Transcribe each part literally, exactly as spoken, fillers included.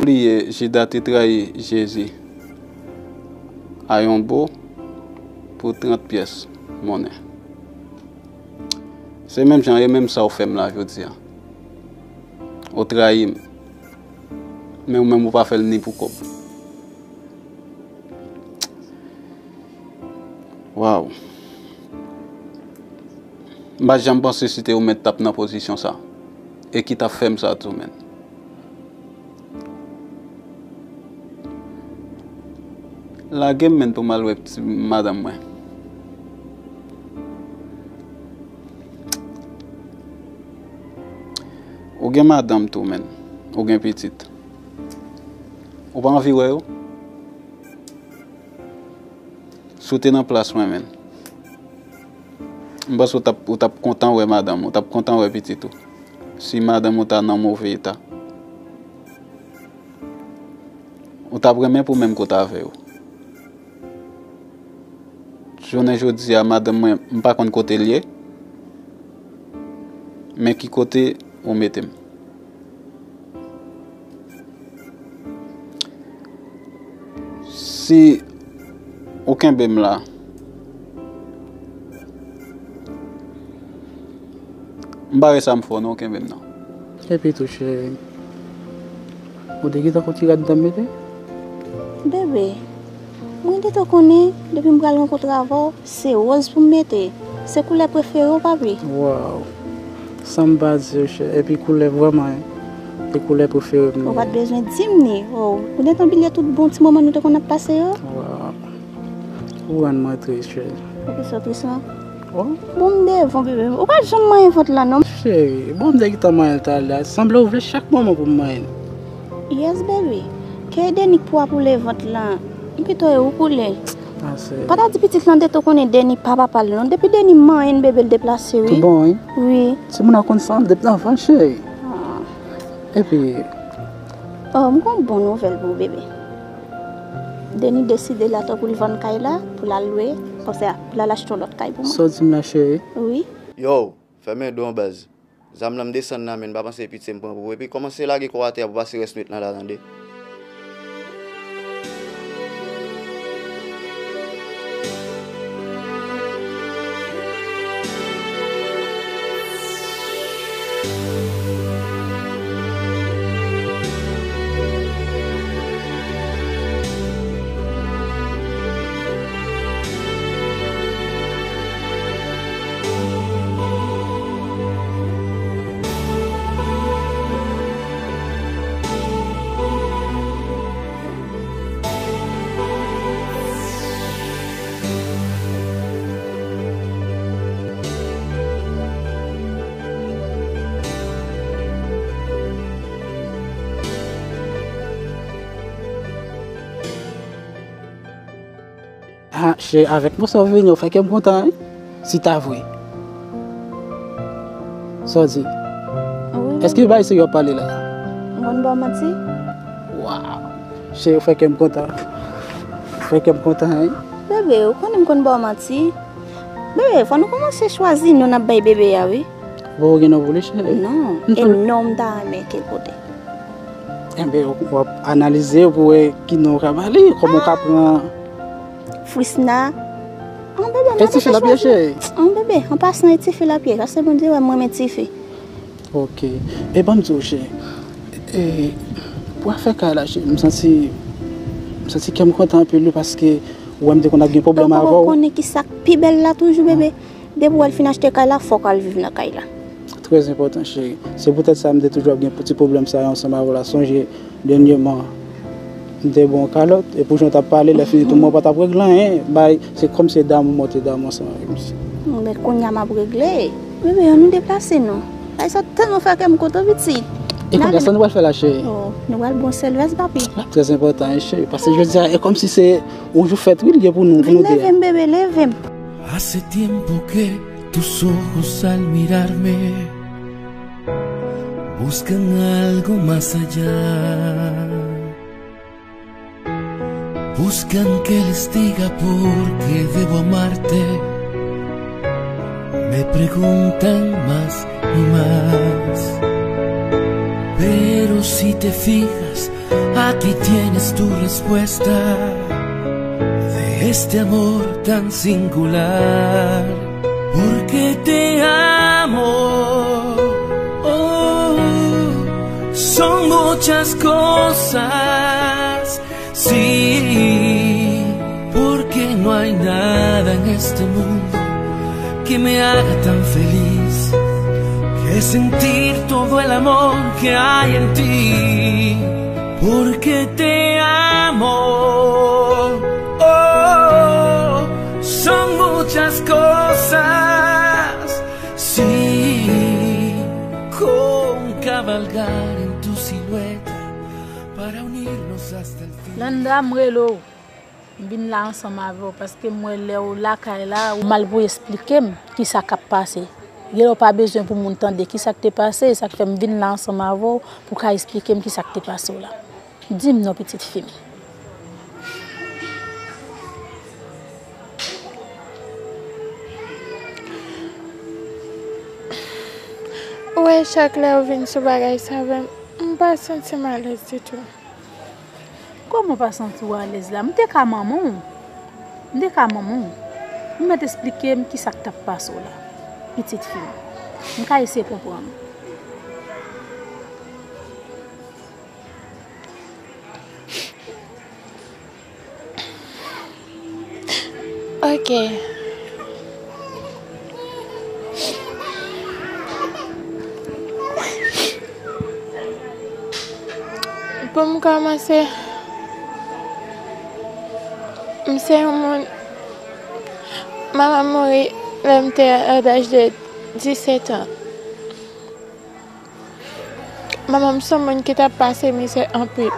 Bliye, Jida te trayi Jezi a yon bo pou trant pyès monnen. Se menm jan, e menm sa w fè m la jodi a. Ou trayi m. Men ou menm ou pa fè l ni pou kòb. Waw. M pa janm panse si te ou mèt t ap nan pozisyon sa. E ki t ap fè m sa tou, menn. Lage m, menn, pou m al wè ti madanm mwen. Ou gen madanm tou, menn. Ou gen pitit. Ou pa anvi wè yo? Si w te nan plas mwen, menn, m panse w t ap, ou t ap kontan wè madanm ou, ou t ap kontan wè pitit ou. Si madanm ou ta nan move eta, ou t ap renmen pou menm kote avè yo. Jounen jodi a, madanm mwen, m pa konn kote l ye, men ki kote ou mete m. Si ou kenbe m la, m pa wè sa m fè w non, ou kenbe m nan. Epi tou, cheri, ou te gentan konn ti rad m t ap mete? Bebe, mwen gentan konnen, depi m pral rankontre avè w, se wòz pou m mete. Se koulè prefere w, papi. Waw. Sa m pa di w, chè. Epi koulè vrèman, e koulè prefere m. Ou pa t bezwen di m ni. Oh, ou gentan bliye tout bon ti moman nou te konn ap pase yo? Waw. Ou rann mwen tris, chè. Poukisa w tris la? Oh. Bon, m devan, bebe. Ou pa janm manyen vant la, non. Cheri, bon, m te gentan manyen l talè a. Sanble ou vle chak moman pou m manyen l. Yes, baby. Ke Deni k pou apoule vant lan. Pito e ou poule. Ase. Pa ta di pitit lan te tou konnen Deni pa papa l non. Depi Deni manyen bebe l deplase, wi. Tout bon, wi. Wi. Timoun an konn sa depi anvan, cheri. Ah. Epi. Oh, m gon bon nouvèl pou ou, bebe. Deni deside la tankou l vann kay la pou l al lwe, konsa pou l al achte yon lòt kay pou mwen. Sa w di m la, cheri? Wi. Yo, fèmen do an baz. Zam lan m desann nan men l, pa panse e pitye m pran pou ou. Epi kòmanse lage kò w atè a pou pase rès nwit lan la, tande. Ha, cheri, avèk mwen sa w vini, ou fè kè m kontan, wi. Si ta vre. Sa w di? Wi, èske bagay serye w ap pale la? M konn ba w manti? Waw. Cheri, ou fè kè m kontan. Ou fè kè m kontan, wi. Bebe, ou konnen m konn ba w manti. Bebe, fò nou kòmanse chwazi non n ap bay bebe a, wi. Bon, ou gen non pou li, cheri? Non, e non m ta renmen ke l pote. Enben, w ap analize pou wè ki non w ka ba li, kòman w ka pran. Frisna. An bebe, e tifi l ap ye, cheri? An bebe, an pasan e tifi l ap ye, paske Bondye wè m renmen tifi. Ok. E ban m di w, cheri, e, pou afè kay la, cheri, m santi, m santi kè m kontan anpil, wi, paske ou wè m te konn ap gen pwoblèm avè w. Ou poko konnen ki sa k pi bèl la toujou, bebe. Depi w al fin achte kay la, fòk w al viv nan kay la. Trè enpòtan, cheri. Se poutèt sa m te toujou ap gen ti pwoblèm sa yo ansanm avè w la. Sonje, dènyèman, m te ba w yon kalòt, epi jan w t ap pale, lè fini tou, mwen pa t ap regle anyen. Bay, se kòmsi e damou mwen te damou ansanm avèk misye. Men kounye a m ap regle. Bebe, ann nou deplase non. Ay, sa tèlman fè kè m kontan, pitit. E kounye a, sa nou pral fè la, cheri? Oh, nou pral ba w sèl vès, papi. L ap trè enpòtan, wi, cheri. Paske jodi a, e kòmsi se yon jou fèt, wi, l ye pou nou, pou nou de a. Vin leve m, bebe, leve m. Hace tiempo que tus ojos al mirarme buscan algo más allá. Buscan que les diga por qué debo amarte. Me preguntan más y más. Pero si te fijas, aquí tienes tu respuesta de este amor tan singular. Porque te amo. Oh, son muchas cosas. Sí, porque no hay nada en este mundo que me haga tan feliz que sentir todo el amor que hay en ti. Porque te amo. Oh, son muchas cosas. Sí, con cabalgar en tu silueta para unirnos hasta el fin. Landa, m rele w. M vin la ansanm avè w paske m wè lè w lakay la, ou mal pou esplike m kisa k ap pase. Gen lè w pa bezwen pou moun tande kisa k te pase, sa k fè m vin la ansanm avè w pou w ka esplike m kisa k te pase w la. Di m non, pitit fi m. Ou wè, chak lè ou vin sou bagay sa avè m, m pa santi m alèz ditou. Kòman w pa santi w alèz la? M te ka manman w. M te ka manman w. Ou mèt esplike m kisa k t ap pase w la, pitit fi m. M ka eseye konprann ou. Ok. Pou m kòmanse, m se yon moun, manman m mouri lè m te an laj de disèt an. Manman m se yon moun ki t ap pase mizè anpil.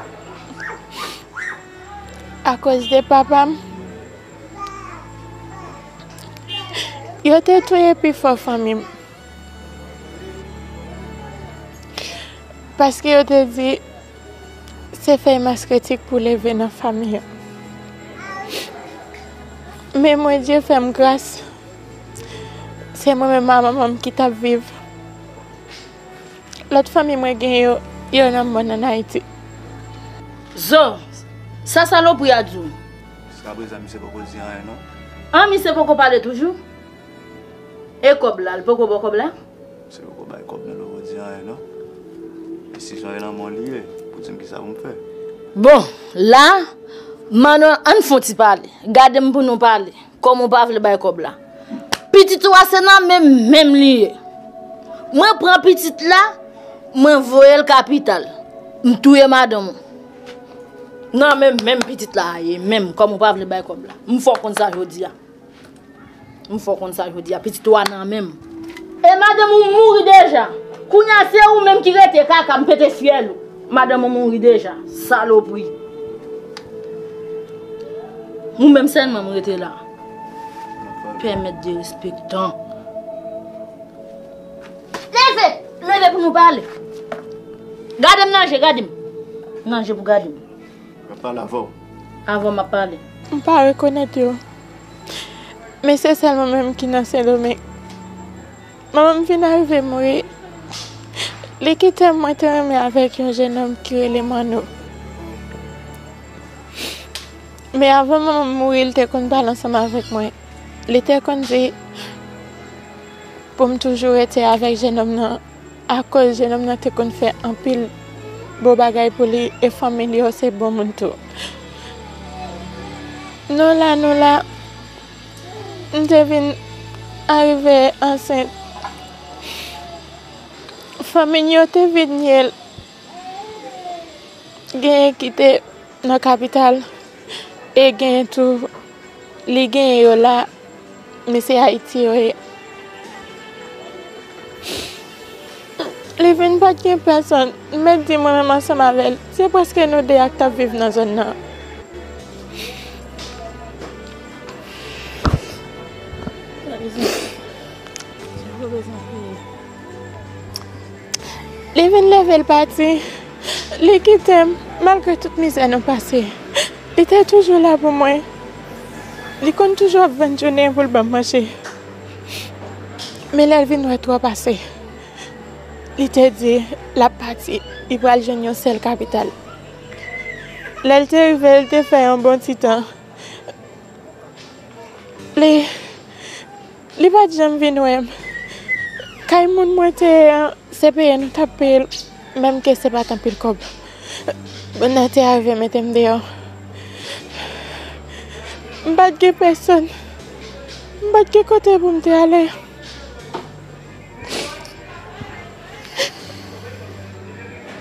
Akoz de papa m, yo te touye pifò fanmi m. Paske yo te di se fèy maskretik pou leve nan fanmi an. Men mwen, Dye fè m gras, se mwen menm ak manman m ki t ap viv. Lòt fanmi mwen gen yo, yo nan mòn ann Ayiti. Zo, sa salopri a di w? Jiskaprezan, misye poko di anyen, non. An, misye poko pale toujou? E kòb la, l poko ba w kòb la? Misye poko bay kòb, non, l poko di anyen, non. Desizyon yo nan men w li ye, pou di m kisa pou m fè. Bon, la, Manon, ann fè yon ti pale. Gade m pou nou pale. Kòman w pa vle bay kòb la? Pitit ou a se nan men m menm li ye. Mwen pran pitit la, mwen voye l kapital. M touye madanm ou. Nan men m menm pitit la a ye, menm kòman w pa vle bay kòb la. M fè w konn sa jodi a. M fè w konn sa jodi a. Pitit ou a nan men m. E madanm ou mouri deja. Kounye a se ou menm ki rete kaka, m pete fyèl ou. Madanm ou mouri deja. Salopri. Ou menm sèlman m rete la. Pèmèt derespektan. Leve! Leve pou nou pale. Gade m nan je, gade m. Nan je pou gade m. M ap pale avè w. Avè w m ap pale. M pa rekonèt yo. Men se sèl mwen menm ki nan Sendomeng. Manman m vin arive mouri. Li kite m, mwen te renmen avèk yon jennonm ki rele Manno. Men avan manman m mouri, li te konn pale ansanm avèk mwen. Li te konn di pou m toujou rete avèk jennonm nan, akoz jennonm nan te konn fè anpil bon bagay pou li, e fanmi l yo se bon moun tou. Nou la, nou la, m te vin arive ansent. Fanmi n yo te vin nye l. Genyen ki te nan kapital, e genyen tou, li genyen yo la, men se Ayiti yo ye. Li vin pa t gen pèsonn, m mèt di mwen menm ansanm avè l, se prèske nou de a k t ap viv nan zòn nan. Li vin leve l pati. Li kite m, malgre tout mizè nou pase. Li te toujou la pou mwen. Li konn toujou ap vann jounen pou l ban m manje. Men lè l vin wè twòp ase, li te di l ap pati, li pral jwenn yon sèl kapital. Lè l te rive, l te fè yon bon ti tan. Li, li pa t janm vin wè m. Kay moun mwen te ye an, se peye nou t ap peye l, menm ke se pa t anpil kòb. Moun nan te arive mete m deyò. M pa t gen pèsonn. M pa t gen kote pou m te ale.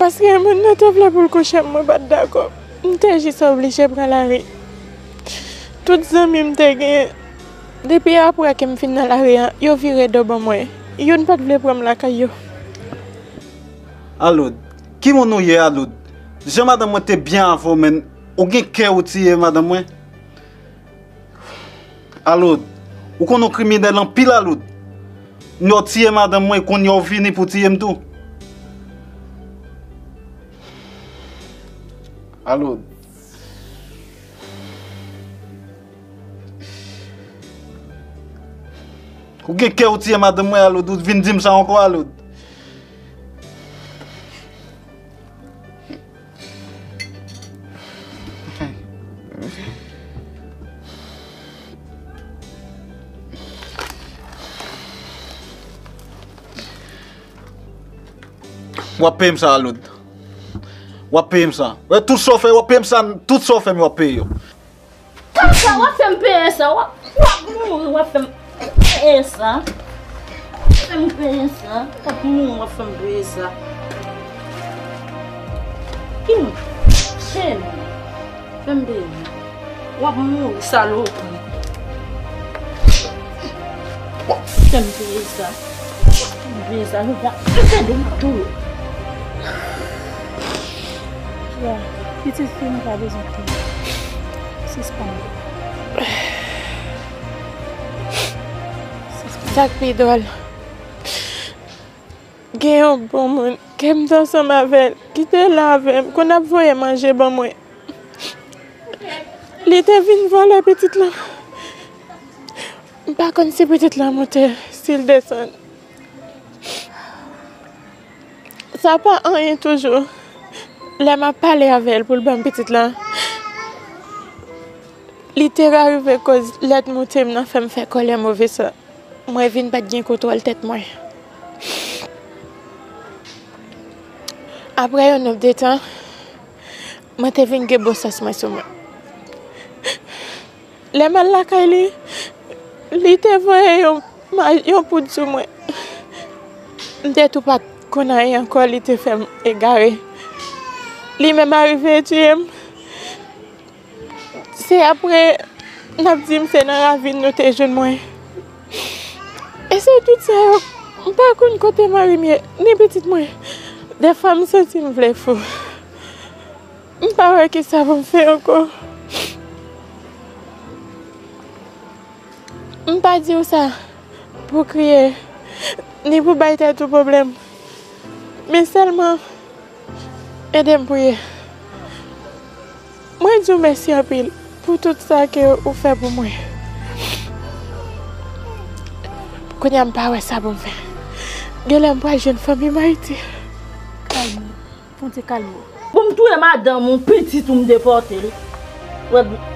Paske moun nan te vle pou l kouche m, mwen pa t dakò. M te jis oblije pran lari. Tout zanmi m te genyen, depi apre ke m fin nan lari a, yo vire do ban mwen. Youn pa t vle pran m lakay yo. Alod, ki moun ou ye, Alod? Jan madanm mwen te byen avè w, men ou gen kè ou tiye madanm mwen? Alod, ou konn ou kriminèl anpil, Alod. Nèg tiye madanm mwen, kounye a w vini pou tiye m tou. Alod. Ou gen kè ou tiye madanm mwen, Alod. Ou vin di m sa ankò, Alod. W ap peye m sa, Alod. W ap peye m sa. Wè, tout sa w fè, w ap peye m sa, tout sa w fè m, w ap peye yo. Kaka, w ap fè m peye sa, w ap, w ap mouri, w ap fè m peye sa. W ap fè m peye sa, w ap mouri, w ap fè m peye sa. Ki moun? Fè m. Fè m peye. W ap mouri, salopri. W ap fè m peye sa. Fè m peye sa, nou va pete de m tou. Ya, pitit fi m pa bezwen tan. Sispann. Sa k pi dwòl, gen yon bon moun ke m t ansanm avè l, ki te la avè m, konn ap voye manje ban mwen. Li te vin vòlè pitit lan. M pa konn si pitit lan monte, si l desann. Sa pa anyen toujou. Lè m ap pale avè l pou l ban m pitit lan, li te ka rive koz lèt moute m nan fè m fè kòlè move san mwen vin pa t gen kontwòl tèt mwen. Apre yon nòp de tan, mwen te vin gen bon sans mwen sou mwen. Lè m al lakay li, li te voye yon, yon poud sou mwen. M te tou pa t konn anyen ankò, li te fè m egare. Li menm arive tiye m. Se apre n ap di m se nan ravin nou te jwenn mwen. E se tout sa yo, m pa konn kote mari m ye, ni pitit mwen. Dèfwa m santi m vle fou. M pa wè kisa pou m fè ankò. M pa di w sa pou w kriye, ni pou w bay tèt ou pwoblèm. Men sèlman, ede m priye. Mwen di w mèsi anpil pou tout sa ke ou fè pou mwen. Kounye a m pa wè sa pou m fè. Genlè m pral jwenn fanmi m Ayiti. Kalme w. Fon ti kalme w. Bon, m touye madanm ou, pitit ou, m depòte l. Wè, bon.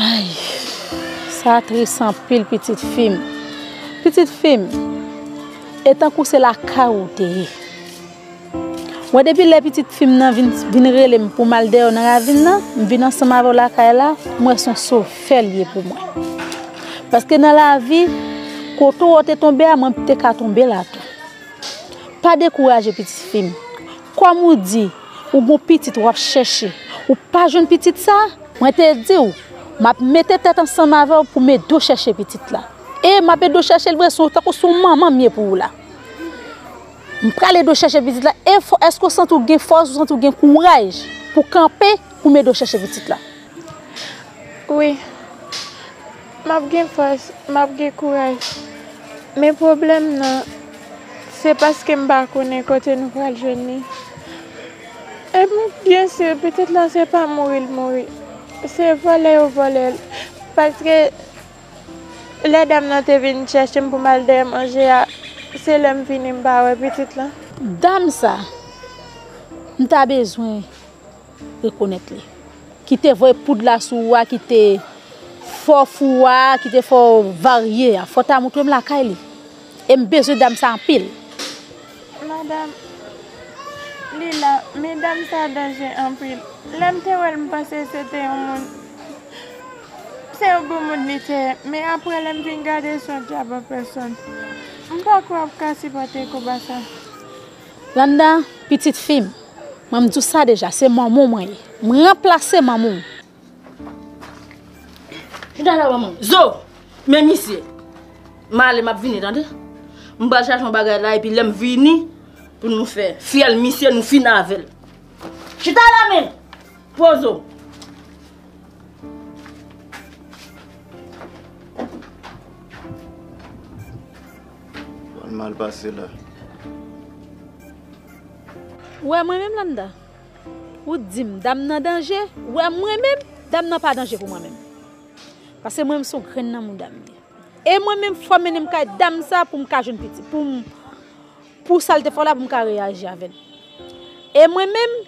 Ay, sa tris anpil, pitit fi m. Pitit fi m, e tankou se lakay ou te ye. Mwen, depi lè pitit fi m nan vin, vin rele m pou m al dèyè nan ravin nan, m vin ansanm avè w lakay la, m wè se yon sovè l ye pou mwen. Paske nan lavi, kote w te tonbe a, mwen te ka tonbe la tou. Pa dekouraje, pitit fi m. Kòm ou di, ou gon pitit w ap chèche, ou pa jwenn pitit sa, mwen te di w, m ap mete tèt ansanm avè w pou m ede w chèche pitit la. E m ap ede w chèche l vre, se tankou se yon manman m ye pou ou la. M pral ede w chèche pitit la. E fò, èske w santi w gen fòs, ou santi w gen kouraj pou kanpe, pou m ede w chèche pitit la? Wi. M ap gen fòs, m ap gen kouraj. Men pwoblèm nan, se paske m pa konnen kote nou pral jwenn li. E m byen si pitit lan se pa mouri l mouri. Se vòlè yo vòlè l. Paske lè dam nan te vin chèche m pou m al dèyè manje a, se lè m vini m pa wè pitit lan. Dam sa, m ta bezwen rekonèt li. Ki te voye poud la sou ou a, ki te fè w fou a, ki te fè w varye a. Fò w ta montre m lakay li. E m bezwen dam sa anpil. Madanm, li la, men dam sa danje anpil. Lè m te wè l, m panse se te yon moun. Se yon bon moun li te ye, men apre lè m vin gade, se yon dyab an pèsòn. M pa kwè w ap ka sipòte konba sa. Landa, pitit fi m, mwen m di w sa deja, se manman w mwen ye. M ranplase manman w. Chita la, manman. Zo! Men misye. M ale, m ap vini, tande? M pral chache yon bagay la, epi lè m vini, pou nou fè fyèl misye, nou fin avè l. Chita la, men! Pozo! Pral mal pase la. Ou wè mwen menm, Landa? Ou di m dam nan danje, ou wè mwen menm, dam nan pa danje pou mwen menm. Paske mwen menm se yon grenn nan mouda m ye. E mwen menm fò mennen m kay dam sa pou m ka jwenn pitit, pou m, pou sa l te fè w la pou m ka reyaji avè l. E mwen menm,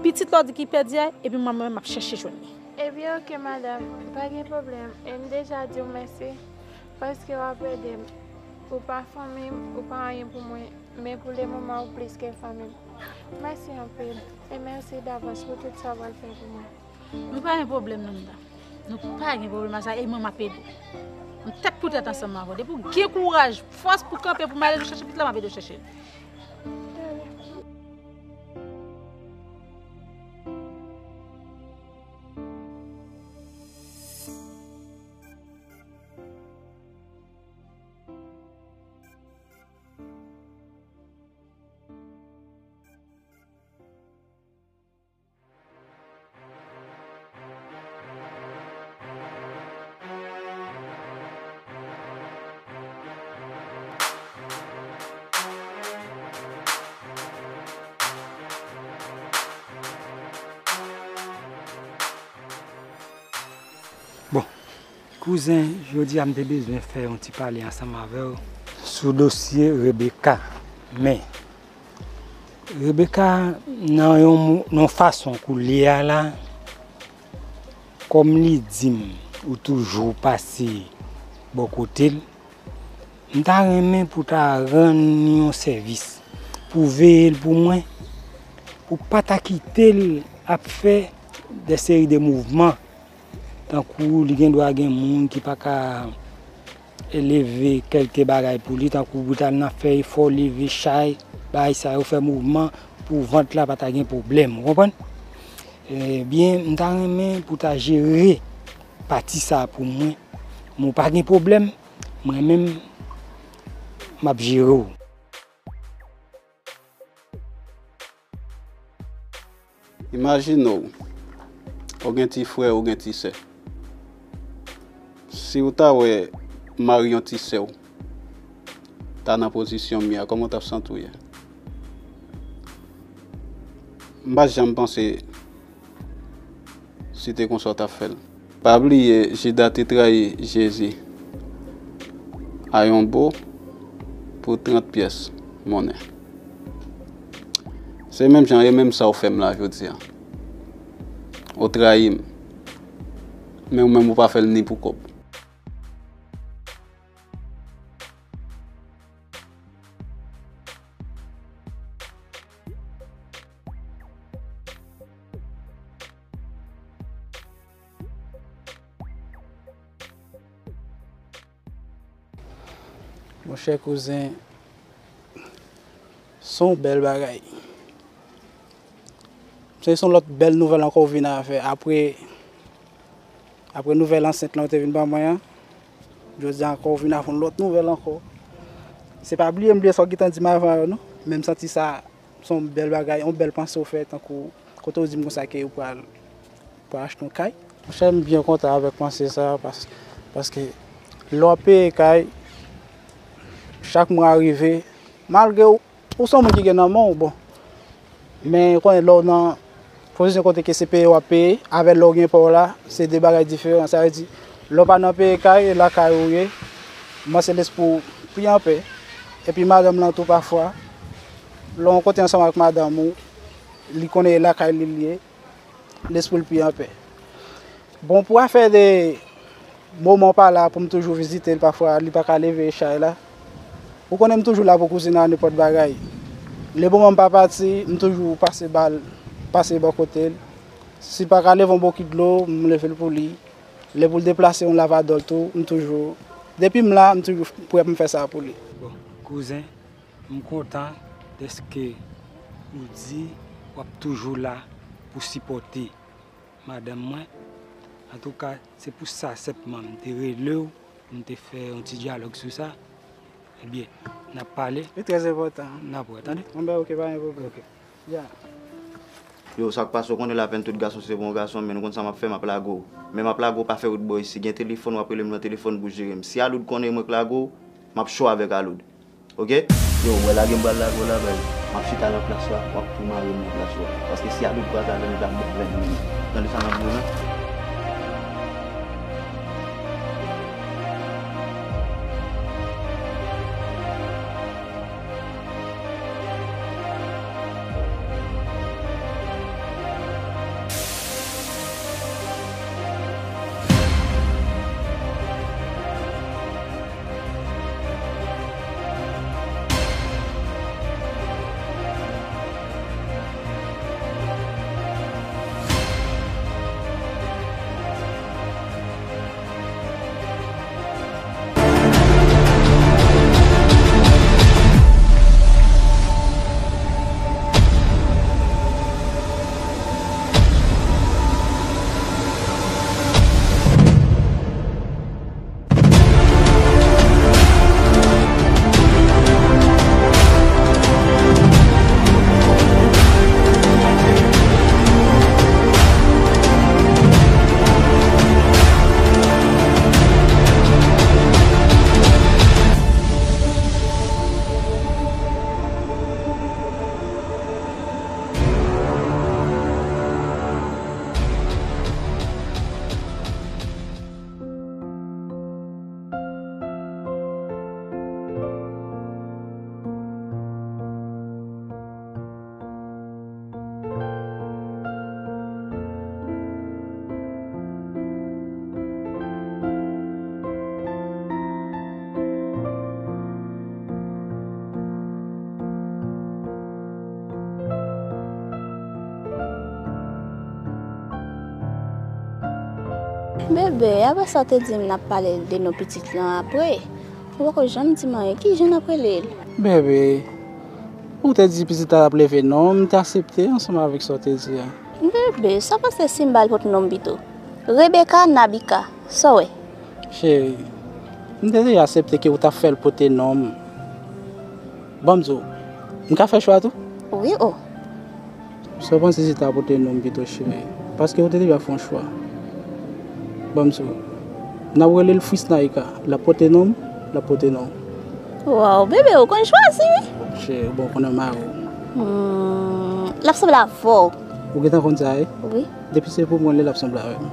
pitit la w di ki pèdi a, epi mwen menm m ap chèche jwenn li. Ebyen oke madanm, pa gen pwoblèm. E m deja di w mèsi paske w ap ede m. Ou pa fanmi m, ou pa anyen pou mwen, men pou le moman ou plis ke fanmi m. Mèsi anpil, e mèsi davans pou tout sa w pral fè pou mwen. Nou pa gen pwoblèm, Landa. Nou pa gen pwoblèm ak sa, e mwen m ap ede w. M tèt pou tèt ansanm avè w. Depi w gen kouraj, fòs pou kanpe pou m ale chèche pitit la, m ap ede w chèche l. Bon, kouzen, jodi a m te bezwen fè yon ti pale ansanm avè w sou dosye Rebecca. Men, Rebecca, nan yon mo-, nan yon fason koulye a la, kòm li di m ou toujou pase bò kote l, m ta renmen pou w ta rann li yon sèvis, pou w veye l pou mwen, pou w pa ta kite l ap fè de seri de mouvman, tankou li gen dwa gen moun ki pa ka leve kèlke bagay pou li, tankou pou ta nan fè efò leve chay, bagay sa yo, fè mouvman pou vant la pa ta gen pwoblèm, ou konprann? Ebyen, m ta renmen pou ta jere pati sa pou mwen. Men w pa gen pwoblèm, mwen menm, m ap jere w. Imajine w, ou gen ti frè, ou gen ti sè. Si w ta wè mari yon ti sè w ta nan pozisyon m ye a, kòman w t ap santi w ye? M pa t janm panse si te konsa w t ap fè l. Pa bliye, Jida te trayi Jezi a yon bo pou trant pyès monnen. Se menm jan e menm sa w fè m la jodi a. Ou trayi m. Men ou menm ou pa fè l ni pou kòb. Monchè kouzen, se yon bèl bagay. Se yon lòt bèl nouvèl ankò ou vin avè apre, apre nouvèl ansent lan ou te vin ban mwen an. Jodi a ankò ou vin avè yon lòt nouvèl ankò. Se pa bliye m bliye sa w gentan di m avan yo non. Men m santi sa se yon bèl bagay, yon bèl panse w fè, tankou kote w di m konsa ke ou pral, pral achte yon kay. Monchè, m byen kontan avèk panse sa, pas-, paske lè w ap peye kay, chak mwa rive, malgre w, ou se yon moun ki gen nan men w, bon. Men, ou konnen, lè w nan pozisyon kote ke se peye w ap peye, avè lè w gen pa w la, se de bagay diferan. Sa vle di, lè w pa nan peye kay, e lakay ou ye, kòmanse lespri w pi anpè. Epi madanm lan tou pafwa, lè w kote ansanm ak madanm ou, li konnen e lakay li l ye, lespri l pi anpè. Bon, pou afè de moman w pa la pou m toujou vizite l, pafwa li pa ka leve chay la. Ou konnen m toujou la pou kouzin nan nenpòt bagay. Le moman m pa pati, m toujou pase ba l, pase bò kote l. Si l pa ka leve yon bokit dlo, m leve l pou li. Lè pou l deplase yon lavadòl tou, m toujou, depi m la, m toujou prè pou m fè sa pou li. Bon, kouzen, m kontan dèske ou di w ap toujou la pou sipòte madanm mwen. Antouka, se pou sa sèlman m te rele w, pou n te fè yon ti dyalòg sou sa. Ebyen, n ap pale. Li trè enpòtan. N ap wè, tande? Bon, ben, oke, pa gen pwoblèm. Oke. Ya. Yo, sa k pase, ou konnen lapèn tout gason se pou yon gason, men ou konn sa m ap fè, m ap lage w. Men m ap lage w pa fè wout bò isi. Gen telefòn, w ap rele m nan telefòn pou jere m. Si Aloud konnen mwen k lage w, m ap cho avèk Aloud. Oke? Yo, ou wè lage m pral lage w la, baz. M ap chita nan plas la, w ap tou mare m nan plas la. Paske si Aloud kwaze avè m, li pral ban m vennde. Tande sa m ap di w la? Bebe, apre sa w te di m n ap pale de non pitit lan apre. Ou poko janm di m anyen. Kijan n ap rele l? Bebe, ou te di pitit la ap leve non, m te aksepte ansanm avèk sa w te di a. Bebe, sa w panse si m ba l pòt non m pito? Rebecca Nabika, sa w wè? Cheri, m te deja aksepte ke w t ap fè l pote non m. Ban m di w, m ka fè chwa tou? Wi o. Sa w panse si ta pote non m pito, cheri? Paske ou te deja fè yon chwa. Ban m di w, n ap rele l Frisnaika. L ap pote non m, l ap pote non w. Waw, bebe, ou konn chwazi, wi. Bon, cheri, bon, ou konnen m mare w. Hmm, l ap sanble avè w. Ou gentan konn sa, wi? Wi. Depi se pou mwen l ye, l ap sanble avè m.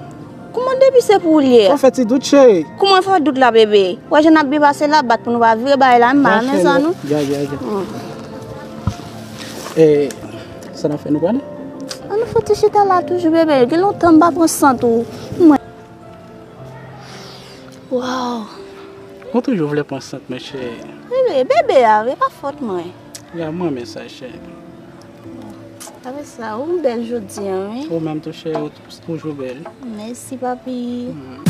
Kouman depi se pou w l ye? Fò fè ti dout, cheri. Kouman fè dout la, bebe? Ou wè jan n ap byen pase la, bat pou nou pa vire bagay la, m pa renmen sa, non. Gad, gad, gad. Hmm. E, sa n ap fè, nou prale? An nou fouti chita la toujou, bebe. Gen lontan m pa pran sant ou. Mwen. Waw. Ou toujou vle pran sant mwen, cheri. Bebe, bebe a, e pa fòt mwen. Ya, mwen renmen sa, cheri. Apre sa, ou bèl jodi a, wi. Ou menm tou, cheri, ou toujou bèl. Mèsi, papi. Hmm.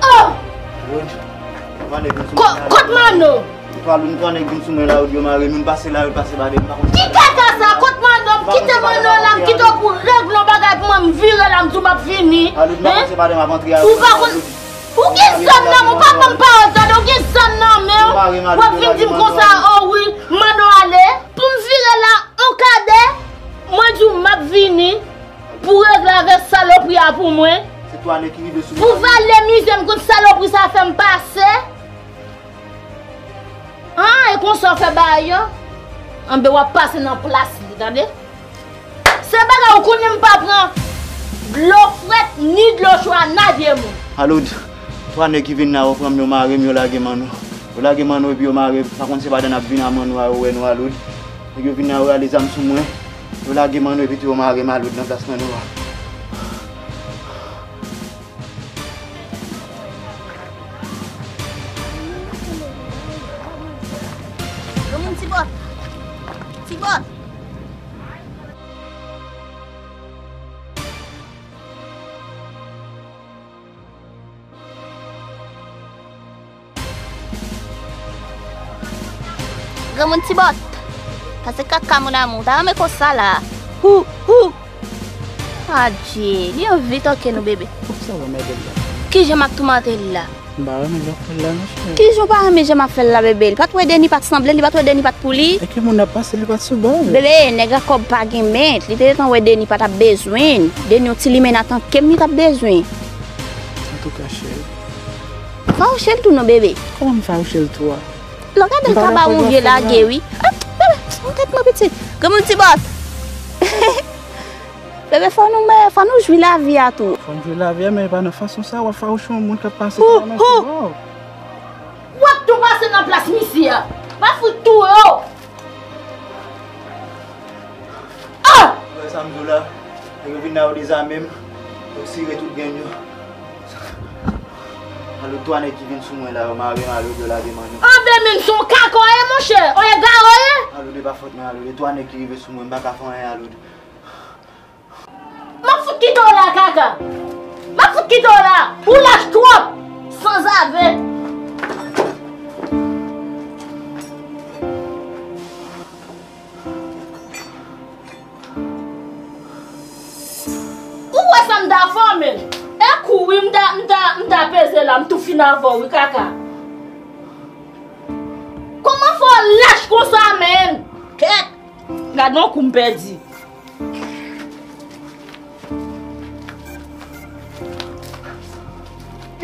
Oh! Kot Mano? Ou twa, ou twa nèg vin sou mwen la, yo mare, nou pase la, yo pase ba dèyè, m pa konn sa. Ki kaka sa? Kot Mano? M kite Mano la, m kite w pou w regle yon bagay pou mwen, m vire la, m di w m ap vini. Aloud, m pa konn se pa dèyè m ap antre a. Ou pa konn. Ou gen zam nan men w, pa ban m pawòl tande, ou gen zam nan men w. W ap vin di m konsa, o wi, m mande w ale. Pou m vire la, on kadè, mwen di w m ap vini pou w regle avèk salopri a pou mwen. Se twa nèg ki rive sou mwen. Pou vale mizè m kote salopri sa fè m pase. An, e konsa w fè bagay yo? Anben, w ap pase nan plas li, tande? Se bagay ou konnen m pa pran dlo frèt ni dlo cho a nan vye moun. Aloud, twa nèg ki vin la, yo pran m, yo mare m, yo lage m anwo. Yo lage m anwo epi yo mare m. Pa konn se pandan n ap vin a m anwo a, yo wè nou, Aloud. Nèg yo vin la, yo rale zam sou mwen. Yo lage m anwo epi tou yo mare m, Aloud, nan plas m anwo a. Granmoun, ti bòt. Ti bòt. Granmoun, ti bòt. Sa se kaka, mon amour. Ou ta renmen konsa la. Hou, hou. Adje, li anvi toke nou, bebe. Sa va, madanm la? Kijan m ap toumante l la? M pa renmen jan w fè l la, non, cheri. Kijan w pa renmen jan m ap fè l la, bebe? Li pa t wè Deni pa t sanble l, li pa t wè Deni pa t pou li. E ki moun ap pase, li pa t sou bò, bebe? Bebe, nèg a kòb pa gen mèt. Li te gentan wè Deni pa t ap bezwen l. Deni yon ti limena tanke m li t ap bezwen. Antouka, cheri. Fawouche l tou non, bebe. Kòman m fawouche l tou a? Lò gade l kaba yon vye lage, wi. Ah, bebe, yon tèt mwen pitit. Granmoun, ti bòt. Bebe, fò nou, men, fò nou jwi lavi a tou. Fò n jwi lavi a, men e pa nan fason sa w ap fawouche yon moun k ap pase sou la, men se bon. W ap tou pase nan plas misye a. M ap fout touye w. Ah! Ou wè sa m di w la? Nèg yo vin la, yo dezame m. Yo sire tout grenn yo. Alo, twa nèg ki vin sou mwen la, yo mare m, Alo, yo lage m anwo. Anben, men se yon kaka w ye, monchè. Ou egare w ye? Alo, e pa fòt mwen, Alo. E twa nèg ki rive sou mwen, m pa ka fè anyen, Alo. M ap fout kite w la, kaka. M ap fout kite w la. Ou lach twòp. Sanzave. Ou wè sa m ta fè w, men? E kou wi, m ta, m ta, m ta peze la, m tou fin avè w, wi, kaka. Kòman fè w lach konsa, men? Kèt! Gad yon kou m pèdi.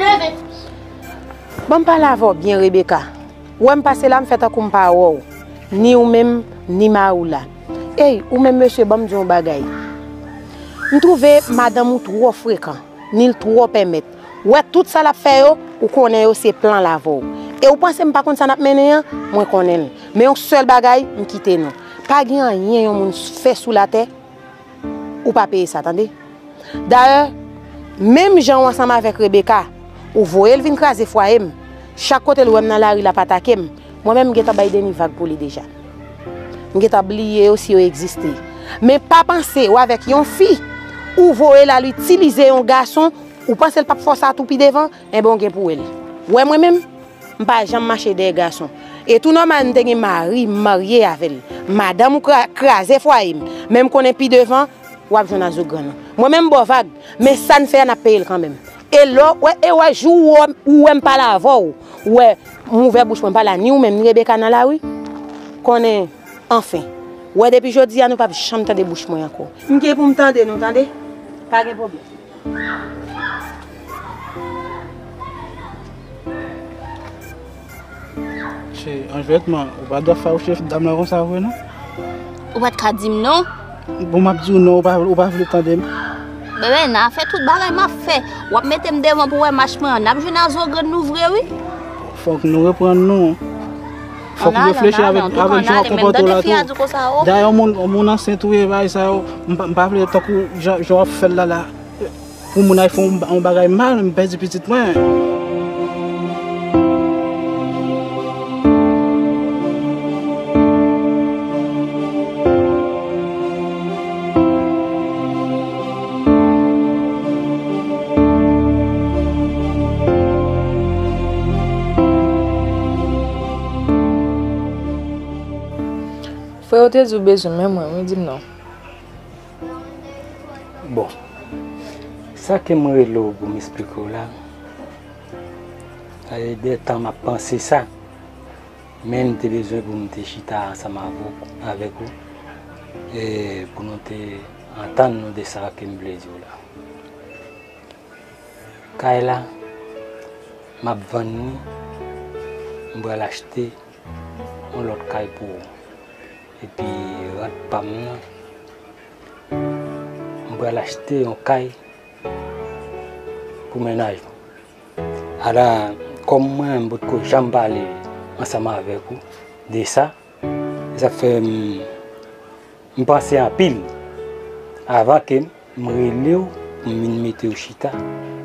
Leve. Ban m pale avè w byen, Rebecca. Ou wè m pase la, m fè tankou m pa wè w. Ni ou menm, ni mari w la. Ey, ou menm mesye, ban m di w yon bagay. M twouve madanm ou twò frekan, ni l twò pèmèt. Ou wè tout sa l ap fè yo, ou konnen yo se plan l avè w. E ou panse m pa konn sa n ap mennen an? Mwen konnen l. Men yon sèl bagay, m kite nou. Pa gen anyen yon moun fè sou latè, ou pa peye sa, tande? Dayè, menm jan w ansanm avèk Rebecca, ou voye l vin kraze fwaye m. Chak kote l wè m nan lari, l ap atake m. Mwen menm, m gentan bay Deni vag pou li deja. M gentan bliye yo si yo egziste. Men pa panse w avèk yon fi, ou voye l al itilize yon gason, ou panse l p ap fè w sa tou pi devan? Enben, w gen pou wè l. Ou wè mwen menm? M pa janm mache dèyè gason. E tou nòmal, m te gen mari, m marye avè l. Madanm ou kra-, kraze fwaye m. Men m konnen pi devan, w ap jwenn a zo grann ou. Mwen menm, m ba w vag, men sa n fè a, n ap peye l kanmenm. E lè w wè, e wè jou ou wè, ou wè m pale avè w, ou wè m ouvè bouch mwen pale a ni ou menm, ni Rebecca nan lari, konnen, anfen. Ou wè, depi jodi a, nou p ap janm tande bouch mwen ankò. M gen pou m tande nou, tande? Pa gen pwoblèm. Che, Anjwèt, man, ou pa dwe fawouche dam lan konsa vre, non. Ou pa t ka di m non. Bon, m ap di w non, ou pa, ou pa vle tande m. Bebe, n a fè tout bagay m ap fè. W ap mete m devan pou w wè mach mwen an. N ap jwenn a zo grann nou vre, wi. Fòk nou reprann nou. Fòk nou reflechi avèk, avèk jan w ap konpòte w la tou. Dayè, yon moun, yon moun ansent ou ye, bagay sa yo, m pa, m pa vle tankou jan, jan w ap fè l la, la. Pou moun al fè yon, yon bagay mal, m pèdi pitit mwen. Frè, ou te di w bezwen men mwen, wi, di m non. Bon, sa ke mwen rele w pou m esplike w la, E de tan m ap panse sa, men m te bezwen pou m te chita ansanm avè w, avèk ou, e pou nou te antann nou de sa ke m vle di w la. Kay la, m ap vann li, m pral achte yon lòt kay pou ou. Epi rant pa m nan, m pral achte yon kay pou mennaj mwen. Ala, kòm mwen, m potko janm pale ansanm avèk ou de sa, e sa fè m, m panse anpil avan ke m rele w pou m vin mete w chita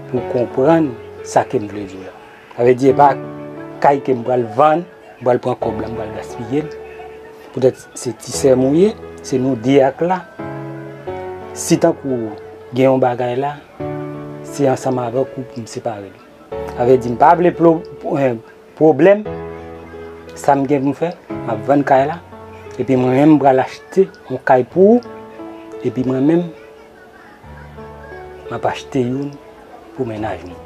pou w konprann sa ke m vle di w la. Sa vle di, e pa kay ke m pral vann, m pral pran kòb la, m pral gaspiye l. Poutèt se ti sè m ou ye, se nou de ak la. Si tankou gen yon bagay la, se ansanm avèk ou pou m separe l. Sa vle di, m pa vle plo-, eh, pwoblèm. Sa m gen pou m fè, m ap vann kay la. Epi mwen menm, m pral achte yon kay pou ou. Epi mwen menm, m ap achte youn pou mennaj mwen.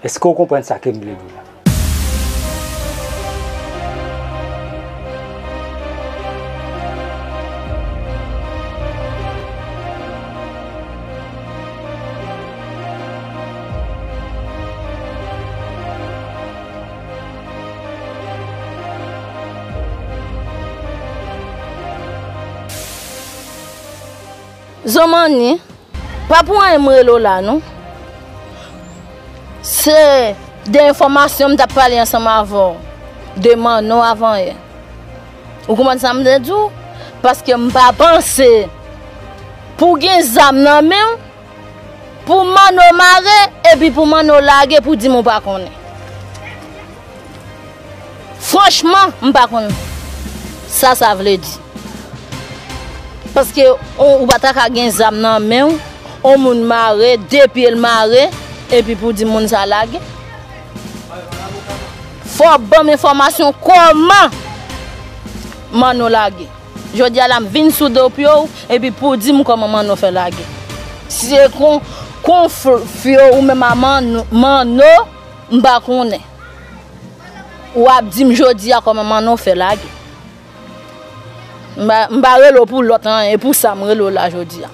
Èske w konprann sa ke m vle di w la? Zomanni, pa pou anyen m rele w la non. Se de enfòmasyon m t ap pale ansanm avè w de Manno avanyè. Ou konprann sa m vle di w? Paske m pa panse pou gen zam nan men w, pou Manno mare, epi pou Manno lage, pou di m ou pa konnen. Franchman, m pa konn sa sa vle di. Paske ou, ou pa ta ka gen zam nan men w, on moun mare, de pye l mare, epi pou di moun sa lage. Fò w ban m enfòmasyon kòman Manno lage. Jodi a la, m vin sou do pye w, epi pou di m kòman Manno fè lage. Si se kon, konfyo ou menm a Manno, Manno, m pa konnen. W ap di m jodi a kòman Manno fè lage. M pa, m pa rele w pou lòt anyen, e pou sa m rele w la jodi a.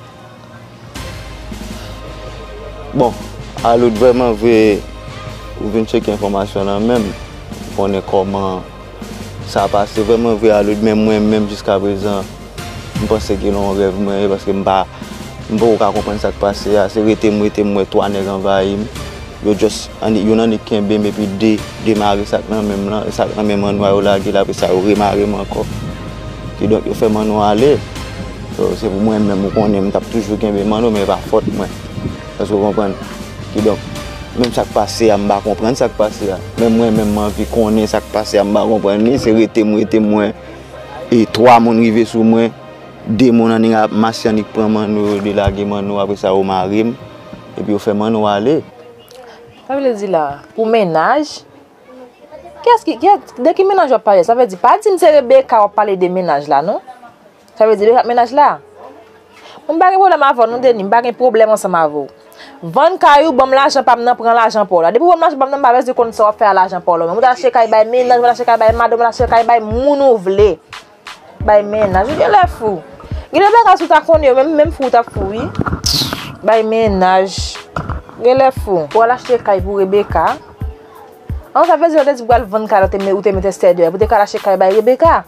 Bon, Aloud, vrèman vre, ou vin tcheke enfòmasyon nan men m, pou konnen kòman sa pase. Vrèman vre, Aloud, men mwen menm jiskaprezan, m panse ke nan yon rèv mwen ye, paske m pa, m poko ka konprann sa k pase a. Se rete m, rete m, m wè twa nèg anvayi m. Yo just, annik, youn annik kenbe m, epi de, demare sa k nan men m lan, e sa k nan men Manno a yo lage l, apre sa yo remare m ankò. Kidonk, yo fè Manno ale. So, se pou mwen menm, ou konnen, m t ap toujou kenbe Manno, men e pa fòt mwen. Èske w konprann? Kidonk, menm sa k pase a, m pa konprann sa k pase a. Men mwen menm, m anvi konnen sa k pase a, m pa konprann li, se rete m, rete m wè. E twa moun rive sou mwen, de moun annik ap mache annik pran Manno, yo delage Manno, apre sa yo mare m, epi yo fè Manno ale. Sa vle di la, pou mennaj, kiyès ki, kiyès, de ki mennaj w ap pale? Sa vle di, pa di m se Rebecca w ap pale de mennaj la, non. Sa vle di, Rebecca mennaj la. Mwen m pa gen pwoblèm avè w, non, Denis, m pa gen pwoblèm ansanm avè w. Vann kay ou, ban m lajan pa m nan, pran lajan pa w la. Depi w ban m lajan pa m nan, m pa bezwen konn sa w ap fè a lajan pa w la. Mwen, ou ta achte kay bay mennaj, ou ta achte kay bay madanm, ou ta achte kay bay moun ou vle. Bay mennaj, ou genlè fou. Gen de bagay si w ta konnen yo, menm, menm fou ou t ap fou, wi. Bay mennaj. Genlè fou. Ou al achte kay pou Rebecca. An, sa vle di, ou te di pou al vann kay la, ou te me-, ou te met Esther deyò, pou te ka al achte kay bay Rebecca.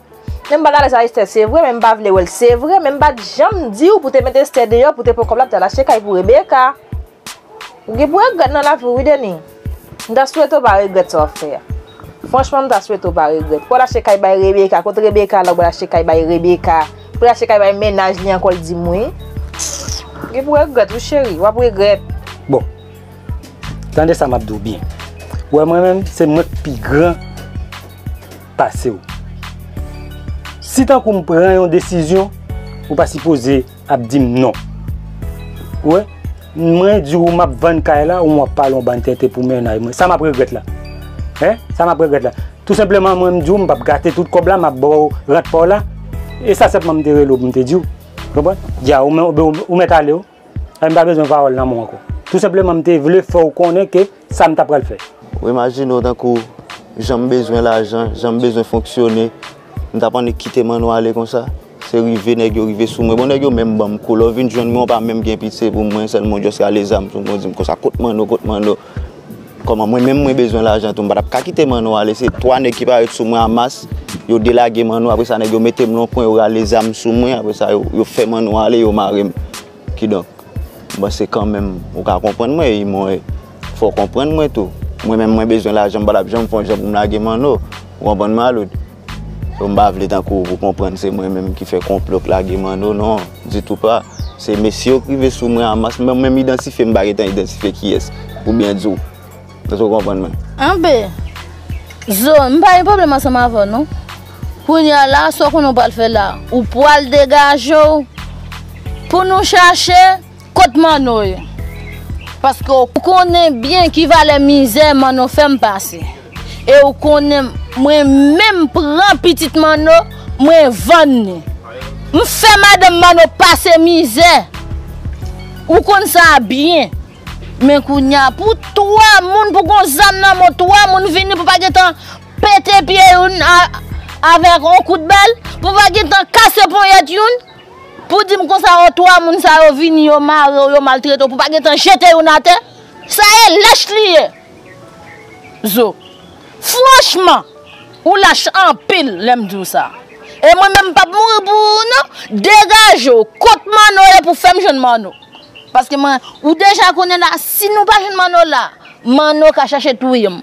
Men m pa t alèz a Esther, se vre, men m pa vle wè l, se vre, men m pa t janm di w pou te met Esther deyò, pou te pran kòb la, pou te al achte kay pou Rebecca. Ou gen pou regrèt nan lavi w, wi, Denis. M ta swete w pa regrèt sa w ap fè a. Franchman, m ta swete w pa regrèt. Pou w al achte kay bay Rebecca, kot Rebecca la, ou al achte kay bay Rebecca. Pou w al achte kay bay mennaj li ankò, l di m wi. Ou gen pou regrèt, wi, cheri, w ap regrèt. Bon, tande sa m ap di w byen. Ou wè mwen menm, se mwen k pi gran pase w. Si tankou m pran yon desizyon, ou pa sipoze ap di m non. Ou wè, mwen di w m ap vann kay la, ou w ap pale yon bann tenten pou mennaj mwen. Sa m ap regrèt la? Hein? Sa m ap regrèt la? Tou senpleman, mwen m di w m p ap gate tout kòb la, m ap ba w rant pa w la. E sa senpman m te rele w pou m te di w. Konprann? Dja, ou mè-, ou, ou mèt ale w. Ay, m pa bezwen pawòl nan men w ankò. Tou senpleman, m te vle fè w konnen ke sa m ta pral fè. Ou imajine w tankou jan m bezwen lajan, jan m bezwen fonksyone, m t ap annik kite Manno ale konsa. Se rive nèg yo rive sou mwen. Bon, nèg yo menm ban m kou. Lè w vin jwenn mwen, w pa menm gen pitye pou mwen, sèlman w just rale zam sou mwen, w di m konsa, kot Manno, kot Manno? Kòman mwen menm mwen bezwen lajan tou, m pa t ap ka kite Manno ale. Se twa nèg ki parèt sou mwen a mas, yo delage Manno, apre sa nèg yo mete m nan yon kwen, yo rale zam sou mwen, apre sa yo, yo fè Manno ale, yo mare m. Kidonk, m panse kanmenm ou ka konprann mwen, e mwen, fò w konprann mwen tou. Mwen menm mwen bezwen lajan, m pa t ap janm fè yon jan pou m lage Manno. Ou konprann mwen, Aloud? So, m pa vle tankou w pou konprann se mwen menm ki fè konplo k lage Manno, non, ditou pa. Se mesye yo k rive sou mwen a mas, mwen menm idantifye, m pa gentan idantifye kiyès, pou byen di w. Èske w konprann mwen? Anben, Zo, m pa gen pwoblèm ansanm avè w, non. Kounye a la, sa w konnen w pral fè la? Ou pral degaje w pou nou chache kot Manno ye. Paske w konnen byen ki valè mizè Manno fè m pase. E w konnen mwen menm pran pitit Manno, mwen vann li. M fè madanm Manno pase mizè. Ou konn sa byen. Men kounye a, pou twa moun, pou gon zam nan men w, twa moun vini pou pa gentan pete pye youn a, avèk yon kout bal, pou pa gentan kase ponyèt youn, pou di m konsa, o, twa moun sa yo vini, yo mare w, yo maltrete w, pou pa gentan jete youn atè. Sa e lach li ye. Zo. Franchman, ou lach anpil lè m di w sa. E mwen menm m p ap mouri pou ou non. Degaje w, kot Manno ye pou fè m jwenn Manno. Paske mwen, ou deja konnen la, si nou pa jwenn Manno la, Manno ka chache touye m.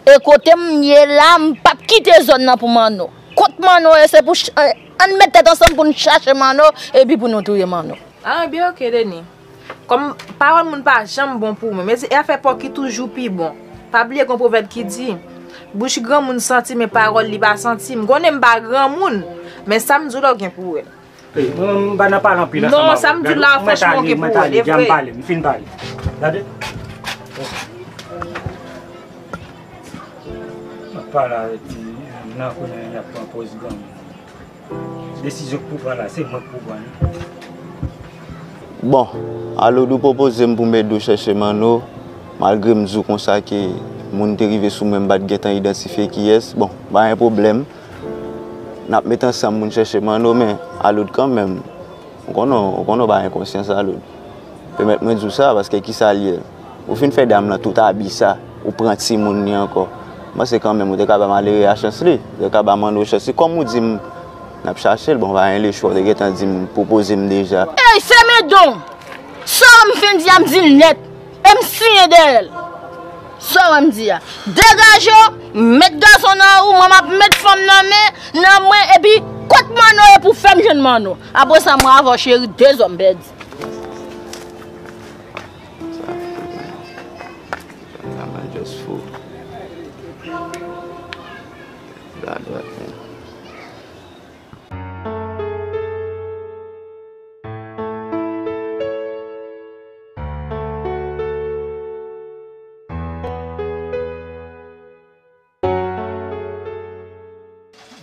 E kote m ye la, m p ap kite zòn nan pou Manno. Kot Manno ye, se pou ch-, eh, ann met tèt ansanm pou n chache Manno, epi pou nou touye Manno. Ah, byen, ok, Denis. Kòm pawòl moun pa janm bon pou mwen, men se afè pòki toujou pi bon. Pa bliye gon pwovèb ki di, bouch granmoun santi, men pawòl li pa santi. M konnen m pa granmoun, men sa m di w la w gen pou wè l. Ey, mwen, mwen, m pa nan pale anpil ansanm avè w. Non, sa m di w la, franchman, w gen pou wè l, e vre. M fin pale. Gade. M ap pale avèk ti nèg nan konnen y ap pran pòz granmoun. Desizyon k pou pran la, se mwen k pou pran li. Bon, Aloud ou pwopoze m pou m ede w chèche Manno, malgre m di w konsa ke moun te rive sou mwen, m pa t gentan idantifye kiyès. Bon, pa gen pwoblèm. N ap met ansanm pou n chèche Manno, men Aloud kanmenm, ou konnen, ou konnen w pa gen konsyans, Aloud. Pèmèt mwen di w sa, paske kisa l ye? Ou fin fè dam lan tout abi sa, ou pran timoun li ankò. M panse kanmenm ou te ka ba malere a chans li, ou te ka ba Manno chans li. Kòm ou di m, n ap chache l, bon, pa gen lechwa, ou te gentan di m, pwopoze m deja. Ey, fèmen don! Sa w wè m fin di a, m di l nèt. E m siyen dèyè l. Sa w wè m di a? Degaje w, met gason nan ou, mwen m ap met fanm nan men, nan mwen, epi kot Manno ye pou fè m jwenn Manno. Apre sa, mwen avè w, cheri, de zòn pèdi. Sa fou, man. Sa man just fou. Gade, man.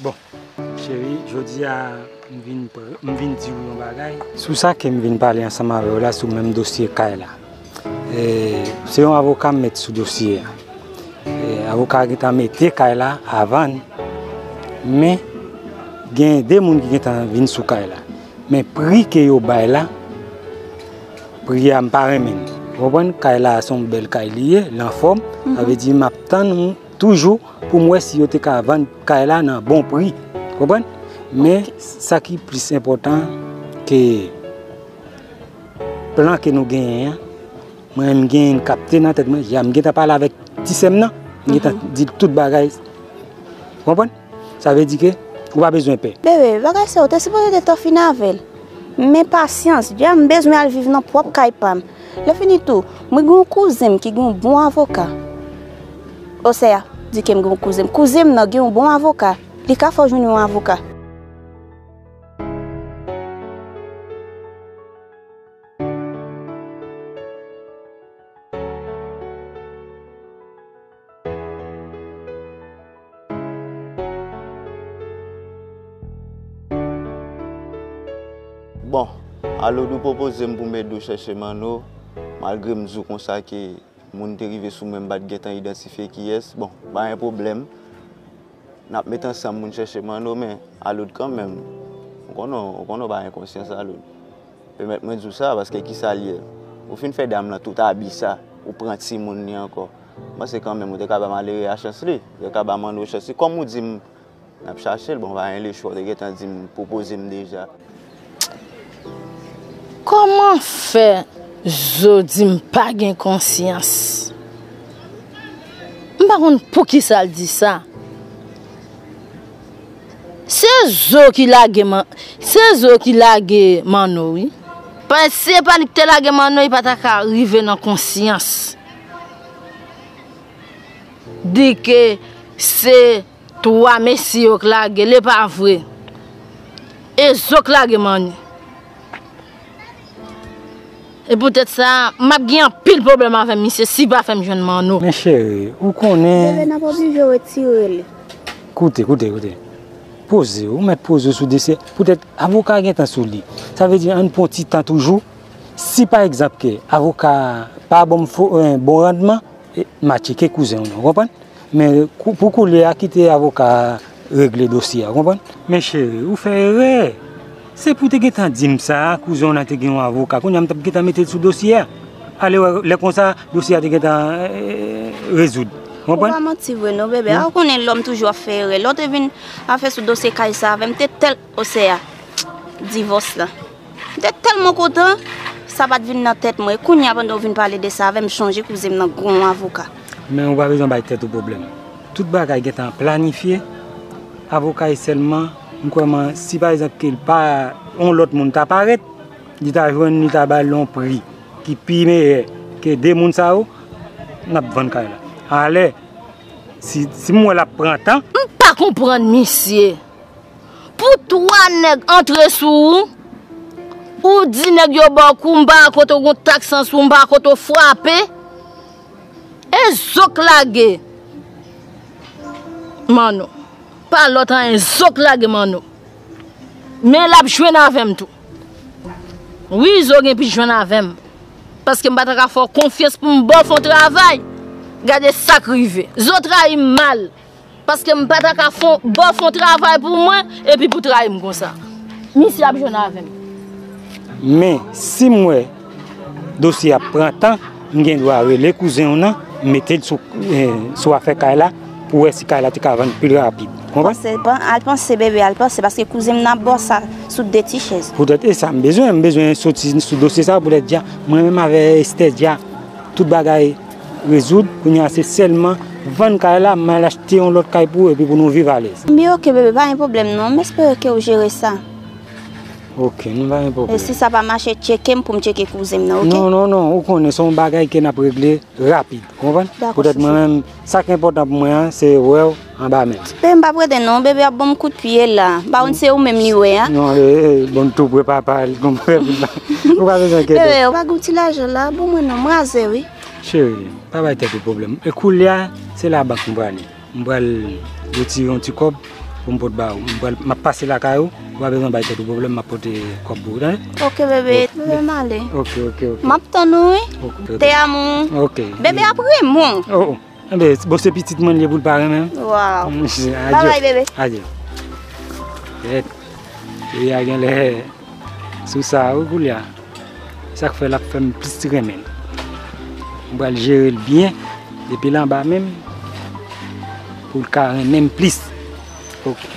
Bon, cheri, jodi a, m vin pr-, m vin di w yon bagay. Sou sa ke m vin pale ansanm avè w la, sou menm dosye kay la. E, se yon avoka m met sou dosye a. E, avoka a gentan mete kay la a vann, men gen de moun ki gentan vin sou kay la. Men pri ke yo bay la, pri a m pa renmen l. Ou konprann? Kay la se yon bèl kay li ye, l anfòm. Sa vle di m ap tann toujou pou m wè si yo te ka vann kay la nan bon pri. Konprann? Men sa ki plis enpòtan ke plan ke nou genyen an, mwen menm m genyen l kapte nan tèt mwen, ja m gentan pale avèk ti sè m nan, m gentan di l tout bagay. Konprann? Sa vle di ke ou pa bezwen pè. Bebe, bagay sa yo te sipoze gentan fin avè l. Men pasyans, ja m bezwen al viv nan pwòp kay pa m. Lè fini tou, mwen gen yon kouzen m ki gen yon bon avoka. Osea, di ke m gen yon kouzen m. Kouzen m nan gen yon bon avoka. Li ka fè w jwenn yon avoka. Bon, Aloud ou pwopoze m pou m ede w chèche Manno, malgre m di w konsa ke Moun te rive sou mwen, m pa t gentan idantifye kiyès. Bon, pa gen pwoblèm. N ap met ansanm pou n chèche Manno, men Alod kanmenm. Ou konnen, ou konnen w pa gen konsyans, Alod. Pèmèt mwen di w sa, paske kisa l ye? Ou fin fè dam lan tout abi sa, ou pran timoun li ankò. M panse kanmenm ou te ka ba malere a chans li, ou te ka ba Manno chans li. Kòm ou di m, n ap chache l, bon, pa gen lechwa, ou te gentan di m, pwopoze m deja. Kòman fè Zo di m pa gen konsyans? M pa konn poukisa l di sa. Se Zo ki lage Man-, se Zo ki lage Manno, wi. Paske si se pa li ki te lage Manno, li pa ta ka rive nan konsyans. Di ke se twa mesye yo k lage l, e pa vre. E Zo k lage Manno. E poutèt sa, m ap gen anpil pwoblèm avè misye si l pa fè m jwenn Manno. Men cheri, ou konnen. Bebe, n ap oblije retire li. Koute, koute, koute. Poze w, ou mèt poze w sou dosye. Poutèt avoka gentan sou li. Sa vle di, ann pran ti tan toujou. Si pa egzanp ke avoka a pa ban m fo, eh, bon randman, eh, m a tcheke kouzen w nan, ou konprann? Men kou-, pou koulye a, kite avoka a regle dosye a, ou konprann? Men cheri, ou fè erè. Se pou w te gentan di m sa, kouzen w nan te gen yon avoka. Kounye a m t ap gentan mete l sou dosye a. Ale wè, lè konsa, dosye a te gentan, eh, rezoud. Ou konprann? Ou pa manti vre non, bebe. A, ou konnen lòm toujou ap fè erè. Lè w te vin ap fè sou dosye kay sa avè m, te tèl osè a. Divòs la. M te tèlman kontan, sa pa t vin nan tèt mwen. E kounye a, pandan w vin pale de sa avè m, m chonje kouzen m nan gon avoka. Men ou pa bezwen bay tèt ou pwoblèm. Tout bagay gentan planifye. Avoka e sèlman, m kwè man, si pa egzanp ke l pa yon lòt moun ta parèt, li ta jwenn, li ta ba l yon pri ki pi meyè ke de moun sa yo, n ap vann kay la. Alè, si, si m wè l ap pran tan. M pa konprann misye. Pou twa nèg antre sou ou, ou di nèg yo ba w kou, m pa wè kote w gon taks sou ou, m pa wè kote w frape. E Zo k lage Manno. Pa lòt anyen, Zo k lage Manno. Men l ap jwenn avè m tou. Wi, Zo gen pou l jwenn avè m. Paske m pa ta ka fè w konfyans pou m ba w fè yon travay. Gade sa k rive. Zo trayi m mal. Paske m pa ta ka fon, ba w fè yon travay pou mwen, epi pou trayi m konsa. Misye ap jwenn avè m. Men, si m wè dosye a ap pran tan, m gen dwa rele kouzen w nan, m mete l sou, eh, sou afè kay la, pou wè si kay la te ka vann pi rapid. Konprann? Panse, pan-, al panse, bebe, al panse, paske kouzen m nan ap ba w sa sou de ti chèz. Poutèt e sa m bezwen, m bezwen soti sou dosye sa, poutèt dja, mwen menm avè Estè dja, tout bagay rezoud, kounye a se sèlman vann kay la, m al achte yon lòt kay pou ou epi pou nou viv alèz. Men oke, bebe, pa gen pwoblèm non. M espere ke w jere sa. Oke, nou pa gen pwoblèm. E si sa pa mache, tcheke m pou m tcheke kouzen m nan, oke? Non, non, non, ou konnen se yon bagay ke n ap regle rapid, ou konprann? Dakò, chouchou. Poutèt mwen menm, sa k enpòtan pou mwen an, se wè w anba men m. Bebe, m p ap rete non, bebe ap ban m kout pye la. M pa konn se ou menm li wè a. Non, e, e, bon, tou pre papa, l gon frè pou l ba. Ou pa bezwen enkyete. Bebe, ou pa gen ti lajan la, ban mwen non, m raze wi. Cheri, pa bay tèt ou pwoblèm. E koulye a, se labank m prale. M pral retire yon ti kòb pou m pot ba ou. M pral, m ap pase lakay ou, ou pa bezwen bay tèt ou pwoblèm, m ap pote kòb pou ou, tande? Oke, bebe, bebe, m ale. Oke, oke, oke. M ap tann ou, wi. Oke, oke. Te amo. Oke. Bebe ap renmen w. Oh, oh. Enben, bon, se pitit mwen li ye pou l pa renmen m. Waw. Adye. Babay, bebe. Adye. Kèt. Peyi a genlè sou sa, wi, koulye a. Sa k fè l ap fè m plis renmen l. M pral jere l byen, depi l anba men m, pou l ka renmen m plis. Oke.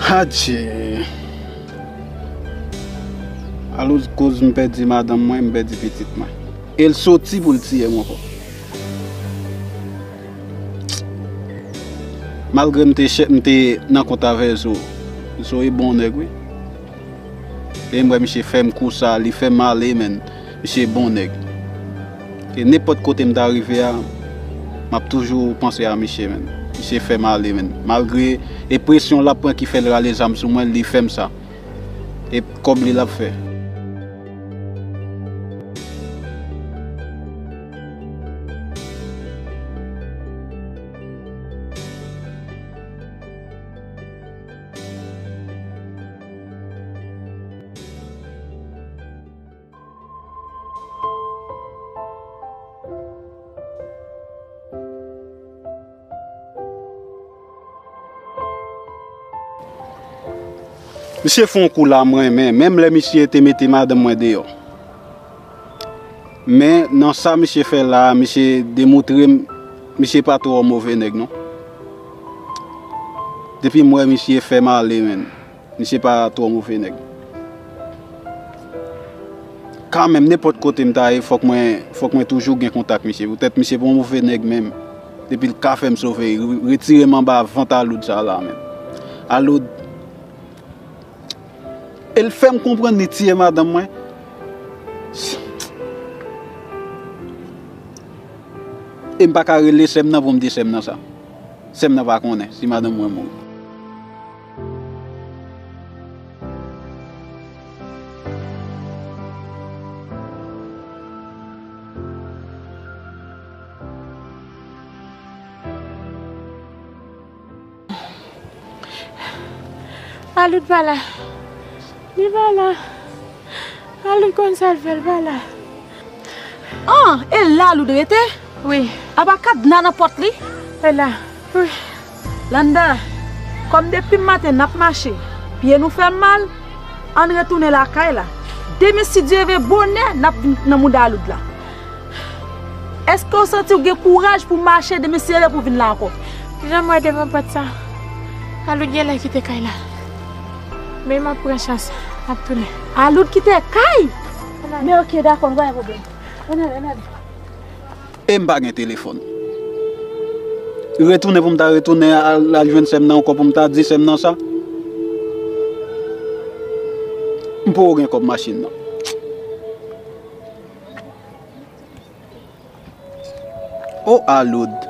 Adje. Aloud koz m pèdi madanm mwen, m pèdi pitit mwen. E l soti pou l tiye m ankò. Malgre m te chè, m te nan kont avè Zo. Zo e bon nèg, wi. E m wè misye fè m kou sa, li fè m ale, menn. Misye bon nèg. E nenpòt kote m ta rive a, m ap toujou panse a misye, menn. Misye fè m ale, menn. Malgre e presyon l ap pran ki fè l rale zam sou mwen, li fè m sa. E kòb li l ap fè. Misye fè yon kou la m renmen, menm lè misye te mete madanm mwen deyò. Men nan sa misye fè la a, misye demontre m, misye pa twò move nèg non. Depi m wè misye fè m ale, menn. Misye pa twò move nèg. Kanmenm, nenpòt kote m ta ye, fòk mwen, fòk mwen toujou gen kontak misye. Poutèt misye pa yon move nèg menm. Depi l ka fè m sove, re-, retire m anba vant Aloud sa la, menn. Aloud, e l fè m konprann li tiye madanm mwen. E m pa ka rele sè m nan pou m di sè m nan sa. Sè m nan pa konnen si madanm mwen mouri. Aloud pa la. Li pa la. Aloud konn sa l fè, l pa la. An, e la Aloud rete? Wi. Apa kadna nan pòt li? E la. Wi. Landa, kòm depi maten n ap mache, pye nou fè mal, ann retounen lakay la. Demen si Dye vle bonè, n ap vin nan mouda Aloud la. Èske w santi w gen kouraj pou w mache demen si Dye vle pou w vin la ankò? Jan m wè devan pòt sa, Aloud genlè kite kay la. Men m ap pran chans, m ap tounen. Aloud kite kay? Men oke, dakò, nou pa gen pwoblèm. Ann ale, ann ale. E m pa gen telefòn. Retounen pou m ta retounen al, al jwenn sè m nan ankò pou m ta di sè m nan sa. M poko gen kòb machin nan. O Aloud.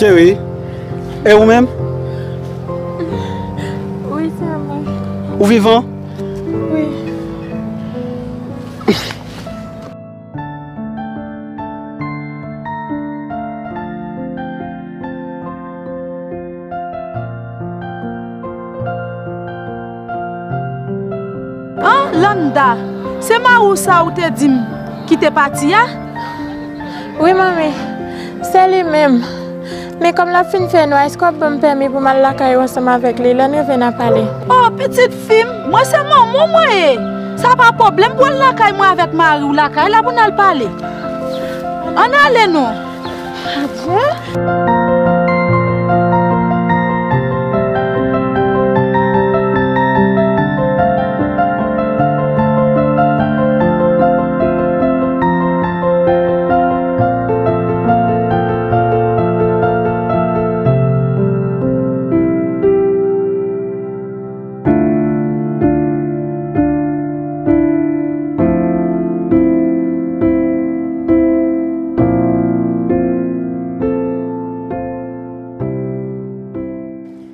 Cheri, e ou menm? Wi, se mwen. Ou vivan? Wi. An, Landa, se mari w sa ou te di m ki te pati a? Wi, manmi, se li menm. Men kòm l ap fin fè nwa, èske w ap ban m pèmi pou m al lakay ou ansanm avèk li? Lè n rive, n a pale. O, pitit fi m, mwen se manman w mwen ye. Sa pa pwoblèm pou w al lakay mwen avèk mari w lakay la pou n al pale. Ann ale non. Adye.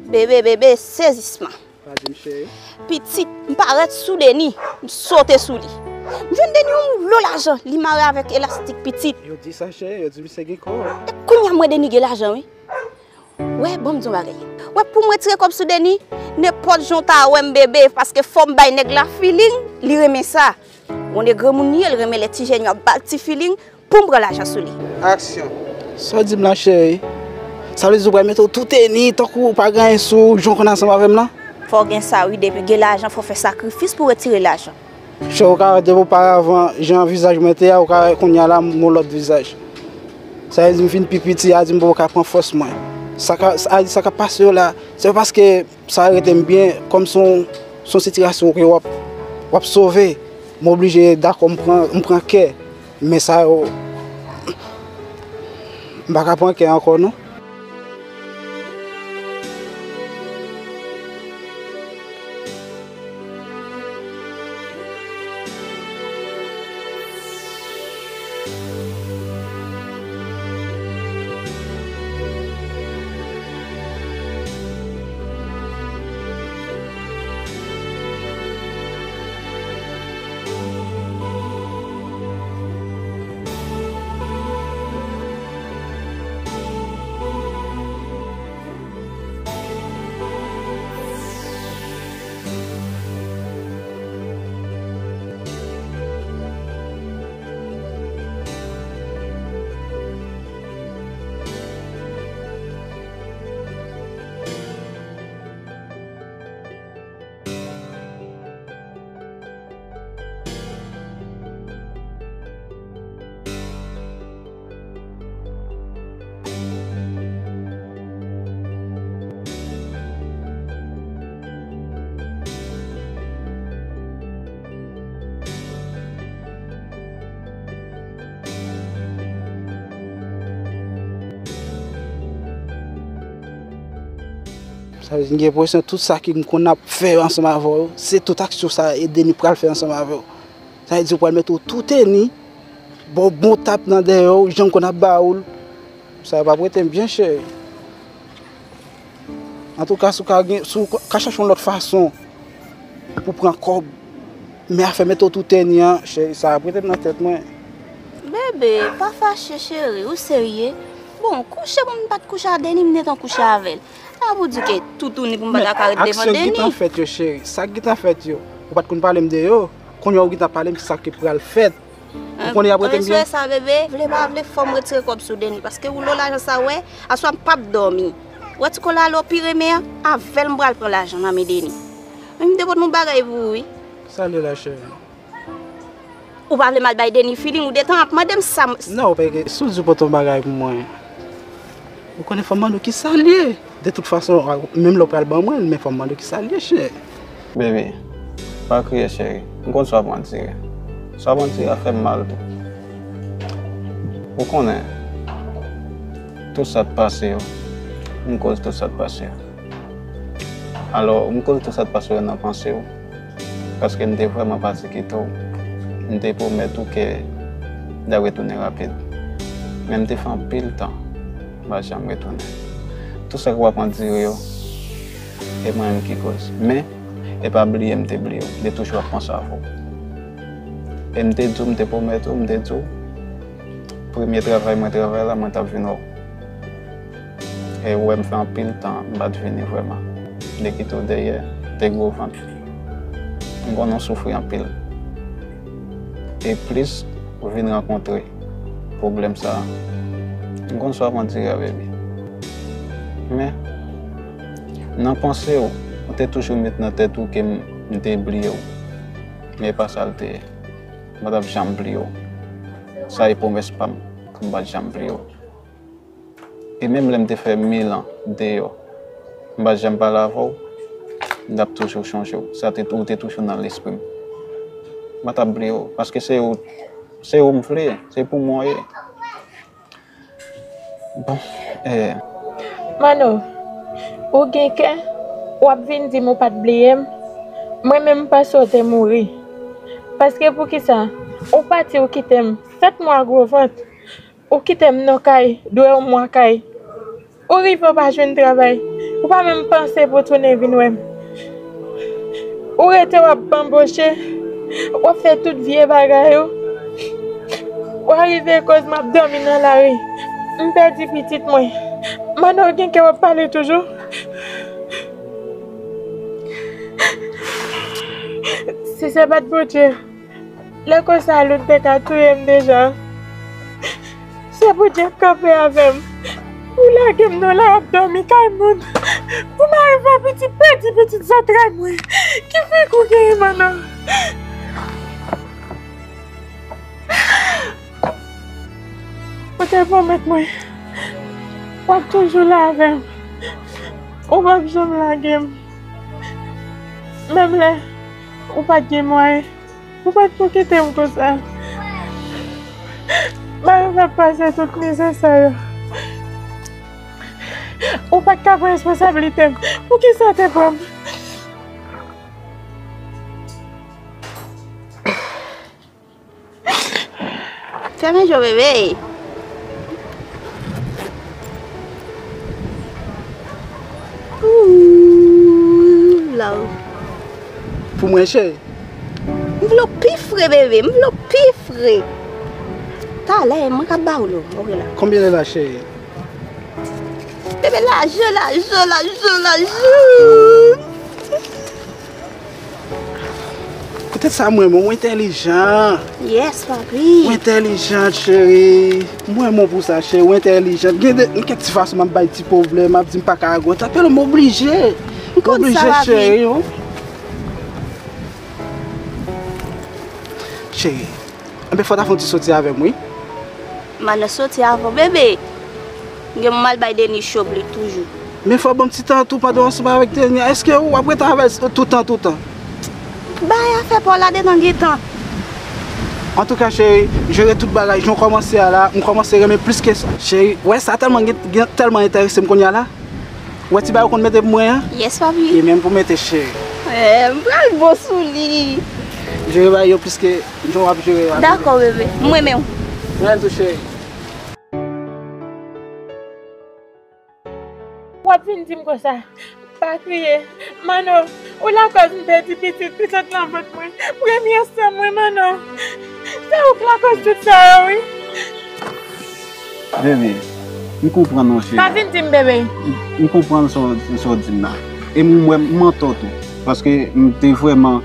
Bebe, bebe, sezisman. Pa di m cheri. Pitit, m parèt sou Deni, m sote sou li. M jwenn Deni yon lo lajan, li mare avèk elastik pitit. Yo di sa cheri, yo di misye gen kòb. E kounye a m wè Deni gen lajan, wi. Wè, ban m di w yon bagay. Wè, pou m retire kòb sou Deni, nenpòt jan w ta wè m bebe, paske fò m bay nèg la feeling, li renmen sa. Ou konnen granmoun li ye, li renmen lè ti jèn yo ap ba l ti feeling, pou m pran lajan sou li. Aksyon. Sa w di m la, cheri? Sa vle di w pral mete w tou teni, tankou w pa gen anyen sou w, jan w konn ansanm avè m lan? Fò w gen sa, wi, depi gen lajan, fò w fè sakrifis pou w retire lajan. Chè, ou ka wè depi oparavan, jan vizaj mwen te a, ou ka wè kounye a la, m gon lòt vizaj. Sa vle di m vin pi piti, a di m poko ka pran fòs mwen. Sa ka, sa, sa k ap pase yo la, se pa paske sa rete m byen, kòm se yon, se yon sitiyasyon ke w ap, w ap sove, m oblije dakò, m pran, m pran kè. Men sa yo, m pa ka pran kè ankò, non. Sa vle di, m gen enpresyon tout sa ke m konn ap fè ansanm avè w, se tout aksyon sa Edeni pral fè ansanm avè w. Sa vle di, ou pral mete w tou teni, ba w bon tap nan dèyè w, jan m konn ap ba ou l. Sa p ap rete m byen, cheri. Antouka, si w ka gen, si w ka chache yon lòt fason pou pran kòb, men afè mete w tou teni an, cheri, sa ap rete nan tèt mwen. Bebe, pa fache, cheri, ou serye? Bon, kouche pou m pa t kouche a Deni, m gentan kouche avè l. Sa pou di ke toutouni pou m pa ta ka ret devan Deni. Men aksyon ki gentan fèt yo, cheri, sa k gentan fèt yo, ou pa t konn pale m de yo, kounye a ou gentan pale m ki sa ki pral fèt. Ou konnen y ap rete m byen? Sa, bebe, vle pa vle, fò m retire kòb sou Deni, paske ou lo lajan sa, wè, aswè m p ap dòmi. Wè ti kolalo pi renmen an, avè l m pral pran lajan nan men Deni. Men m te pot yon bagay pou ou, wi. Sa l ye la, cheri? Ou pa vle m al bay Deni feeling, ou detan ap mande m sa m... Non, ou pa gen, si w di w pot yon bagay pou mwen. Ou konnen fò m mande w ki sa l ye. De tout fason, menm lè w pral ban mwen l, men fò m mande w ki sa l ye, cheri. Baby, pa kriye, cheri. M konn sa w ap andire. Sa w ap andire a fè m mal tou. Ou konnen, tout sa k pase yo, m koz tout sa k pase yo. Alò, m koz tout sa k pase yo nan panse w. Paske m te vrèman pati kite w. M te pwomèt ou ke m t ap retounen rapid. Men m te fè anpil tan, m pa janm retounen. Tout sa k w ap andire yo, e mwen menm ki koz. Men, e pa bliye m te bliye w, m te toujou ap panse avè w. E m te di w, m te pwomèt ou, m te di w, premye travay mwen travay la, mwen t ap vin wè w. E ou wè m fè anpil tan m pa t vini vrèman. M te kite w dèyè, te gwo vant. M konnen w soufri anpil. E plis ou vin rankontre pwoblèm sa a. M konn sa w ap andire a, baby. Men, nan panse w, ou te toujou met nan tèt ou ke m, m te bliye w. Men e pa sa l te ye. M pa t ap janm bliye w. Sa e pwomès pa m, pou m pa t janm bliye w. E menm lè m te fè mil an deyò, m pa t janm pale avè w, m t ap toujou chonje w. Sa te, ou te toujou nan lespri m. M pa t ap bliye w, paske se ou, se ou m vle, se pou mwen w ye. Bon, eh. Mano, ou gen kè, w ap vin di m ou pa t bliye m. Mwen menm m panse w te mouri. Paske poukisa? Ou pati, ou kite m sèt mwa gwo vant. Ou kite m nan kay, dwe yon mwa kay. Ou rive w pa jwenn travay. Ou pa menm panse pou tounen vin wè m. Ou rete w ap banboche. W ap fè tout vye bagay ou. Ou arive koz m ap dòmi nan lari. M pèdi pitit mwen. Mano gen kè w ap pale toujou. Si se pa t Bondye. Lè konsa, Lout te ka touye m deja. Se Bondye k kanpe avè m. Ou lage m nan lari ap dòmi kay moun. Pou m al fè pitit, pèdi pitit zantray mwen. Ki figi w genyen, Mano? Ou te pwomèt mwen w ap toujou la avè m. Ou p ap janm lage m. Menm lè ou pa t gen mwayen. Ou pa t pou kite m konsa. Malgre m ap pase tout mizè sa yo. Ou pa t ka pran responsablite m. Poukisa w te pran m? Fèmen je w, bebe. Ooh, love. Pou mwen, cheri. M vle w pi fre, bebe. M vle w pi fre. Talè, mwen ka ba w l, ok la. Konbyen lè la, cheri? Bebe, lajan, lajan, lajan, lajan. Poutèt sa, mwen, mwen entèlijan. Yes, papi. Ou entèlijan, cheri. Mwen, mwen pou sa, cheri. Ou entèlijan. Gen de, gen kèk ti fason m ap bay ti pwoblèm, m ap di m pa ka agontan. Apre, m oblije. M konn sa, papi. Cheri, o. Cheri, enben, fò w ta fè yon ti soti avè m, wi. Mano, soti avè w, bebe. Gen moman l bay Denis cho pou li toujou. Men fò w ban m ti tan tou pandan w ansanm avèk Denis. Èske w ap rete avè l toutan, toutan? Bay afè pa w ladan nan gen tan. Antouka, cheri, jere tout bagay. Jan w kòmanse a la, m kòmanse renmen plis ke sa. Cheri, wè sa tèlman gen, gen, tèlman enterese m kounye a la. Wè ti bagay ou konn mete pou mwen an? Yes, papi. E menm pou mete, cheri. Eh, m pral bon sou li. Jere bagay yo plis ke jan w ap jere a. Dakò, bebe. M renmen w. Mwen tou, cheri. W ap vin di m konsa. Pa kriye. Mano, ou lakòz m pèdi pitit, pitit nan vant mwen. Premye san mwen, Mano. Se ou k lakòz tout sa yo, wi. Bebe, m konprann ou, cheri. Pa vin di m bebe. M, m konprann sa w, sa w di m la. E m wè m antò tou. Paske m te vrèman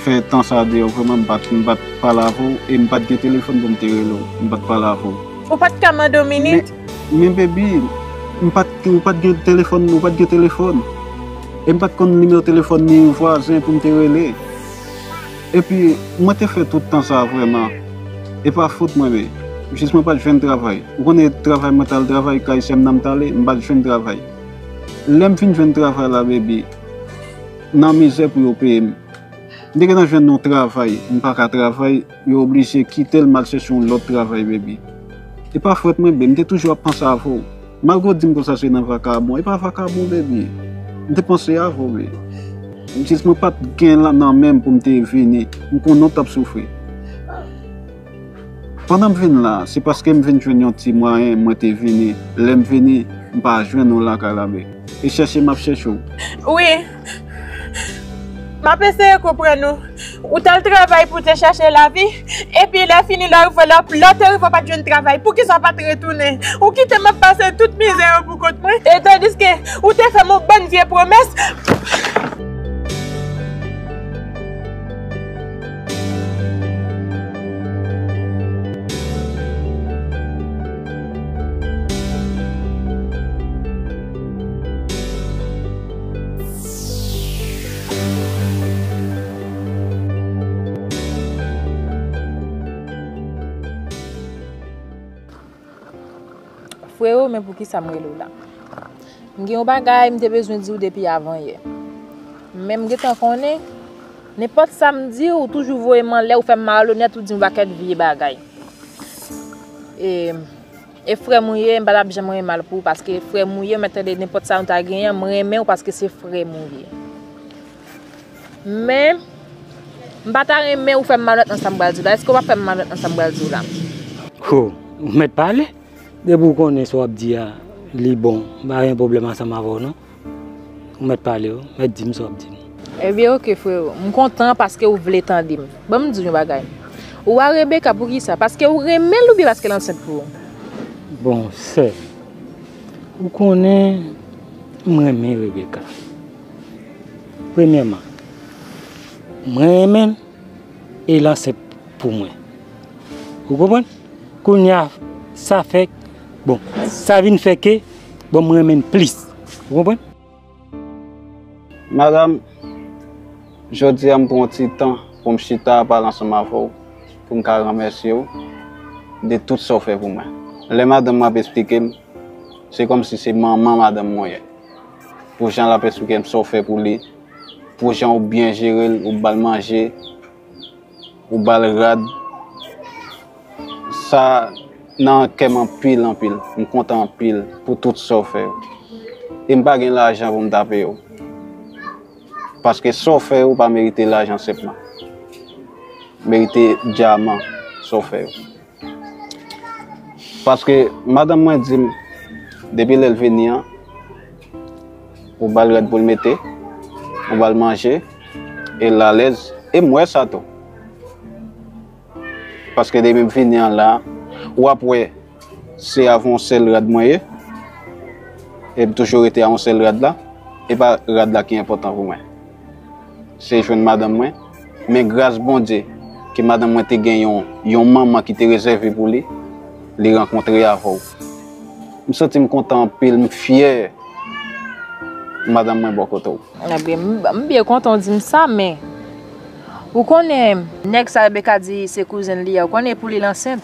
fè tan sa deyò, vrèman m pa t, m pa t pale avè w e m pa t gen telefòn pou m te rele w. M pa t pale avè w. Ou pa t ka mande w minit? Men, men baby, m pa t, ou pa t gen telefòn, ou pa t gen telefòn. E m pa t konn nimewo telefòn ni yon vwazen pou m te rele. Epi, mwen te fè tout tan sa a vrèman. E pa fòt mwen, men jis mwen pa t jwenn travay. Ou konnen travay mwen t al travay, kay sè m nan m t ale, m pa t jwenn travay. Lè m fin jwenn travay la, baby, nan mizè pou yo peye m. M te gentan jwenn yon travay, m pa ka travay, yo oblije kite l, m al chèche yon lòt travay, baby. E pa fòt mwen, baby, m te toujou ap panse avè w. Malgre w di m konsa se nan vakabon, e pa vakabon, baby. M te panse avè w, baby. Jis mwen pa t gen lan nan men m pou m te vini. M konnen w t ap soufri. Pandan m vin la, se paske m vin jwenn yon ti mwayen, mwen te vini. Lè m vini, M pa jwenn ou lakay la, bebe. E chèche m ap chèche w. Wi. M ap eseye konprann ou. Ou t al travay pou w te chache lavi, epi lè fini, lè w rive la, lè w te rive, w pa t jwenn travay. Poukisa w pa t retounen? Ou kite m ap pase tout mizè yo pou kont mwen. E tandiske ou te fè m yon bann vye pwomès. Frero, men poukisa m rele w la? M gen yon bagay m te bezwen di w depi avanyè. Men m gentan konnen, nenpòt sa m di w, ou toujou voye m anlè, ou fè m malonèt, ou di m yon pakèt vye bagay. E, e frè m ou ye, m pa t ap janm renmen mal pou ou, paske frè m ou ye, mwen tande nenpòt sa nou ta genyen, m renmen w paske se frè m ou ye. Men, m pa ta renmen ou fè m malonèt nan sa m pral di w la. Èske w p ap fè m malonèt nan sa m pral di w la? Ho, ou mèt pale. Depi w konnen sa w ap di a, li bon, m pa gen pwoblèm ansanm avè w non. Ou mèt pale wi, mèt di m sa w ap di m. Ebyen, oke, frero. M kontan paske w vle tande m. Ban m di w yon bagay. Ou a Rebecca poukisa? Paske w renmen l oubyen paske l ansent pou ou? Bon, sè, ou konnen m renmen Rebecca. Premyèman, mwen renmen l e l ansent pou mwen. Ou konprann? Kounye a, sa fè, bon, sa vin fè ke, bon, m renmen l plis. Ou konprann? Madanm, jodi a m pran yon ti tan pou m chita pale ansanm avè w, pou m ka remèsye w de tout sa w fè pou mwen. Lè madanm mwen ap esplike m, se kòmsi se manman madanm mwen ye. Pou jan l ap esplike m sa w fè pou li, pou jan w byen jere l, ou ba l manje, ou ba l rad. Sa nan kè m anpil, anpil. M kontan anpil pou tout sa w fè yo. E m pa gen lajan pou m ta peye w. Paske sa w fè yo pa merite lajan senpman. Merite dyaman sa w fè yo. Paske madanm mwen di m, depi lè l vini an, ou ba l rad pou l mete, ou ba l manje, e l alèz, e m wè sa tou. Paske depi m vini an la, w ap wè se avè yon sèl rad mwen ye, e m toujou rete a yon sèl rad la, e pa rad la ki enpòtan pou mwen. Se jwenn madanm mwen. Men gras Bondye, ke madanm mwen te gen yon, yon manman ki te rezève pou li, li rankontre avè w. M santi m kontan anpil, m fyè madanm mwen bò kote w. Ebyen, m, m byen kontan w di m sa, men ou konnen nèg sa Rebecca di se kouzen l li ye, ou konnen pou li l ansent.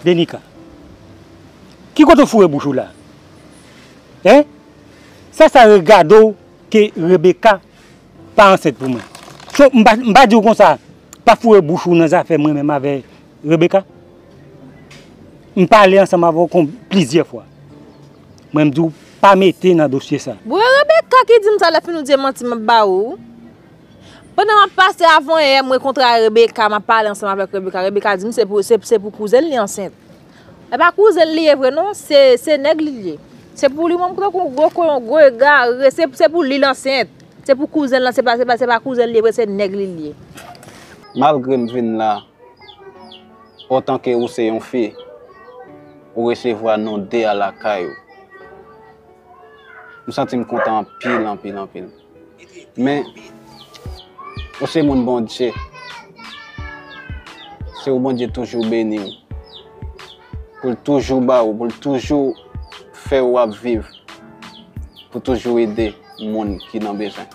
Denika, ki kote w foure bouch ou la? Hein? Sa sa regade w ke Rebecca pa ansent pou mwen? So, m pa, m pa di w konsa, pa foure bouch ou nan zafè mwen menm avè Rebecca. M pale ansanm avè w kon plizyè fwa. Mwen m di w pa mete nan dosye sa. Bon, e Rebecca ki di m sa lè fin ou di e manti m ap ba ou. Pandan m ap pase avanyè, m rekontre a Rebecca, m ap pale ansanm avèk Rebecca. Rebecca di m se pou, se, se pou kouzen l li ansent. E pa kouzen l li ye vre non, se, se nèg li l ye. Se pou li menm tankou yon gwo kolon, gwo egare, se, se pou li l ansent. Se pou kouzen l lan, se pa, se pa, se pa kouzen l li ye vre, se nèg li l ye. Malgre m vin la, otanke ou se yon fi, ou resevwa nou de a lakay ou. M santi m kontan anpil, anpil, anpil. Men, ou se moun Bondye. Se ou Bondye toujou beni w. Pou l toujou ba ou, pou l toujou fè ou ap viv. Pou toujou ede moun ki nan bezwen.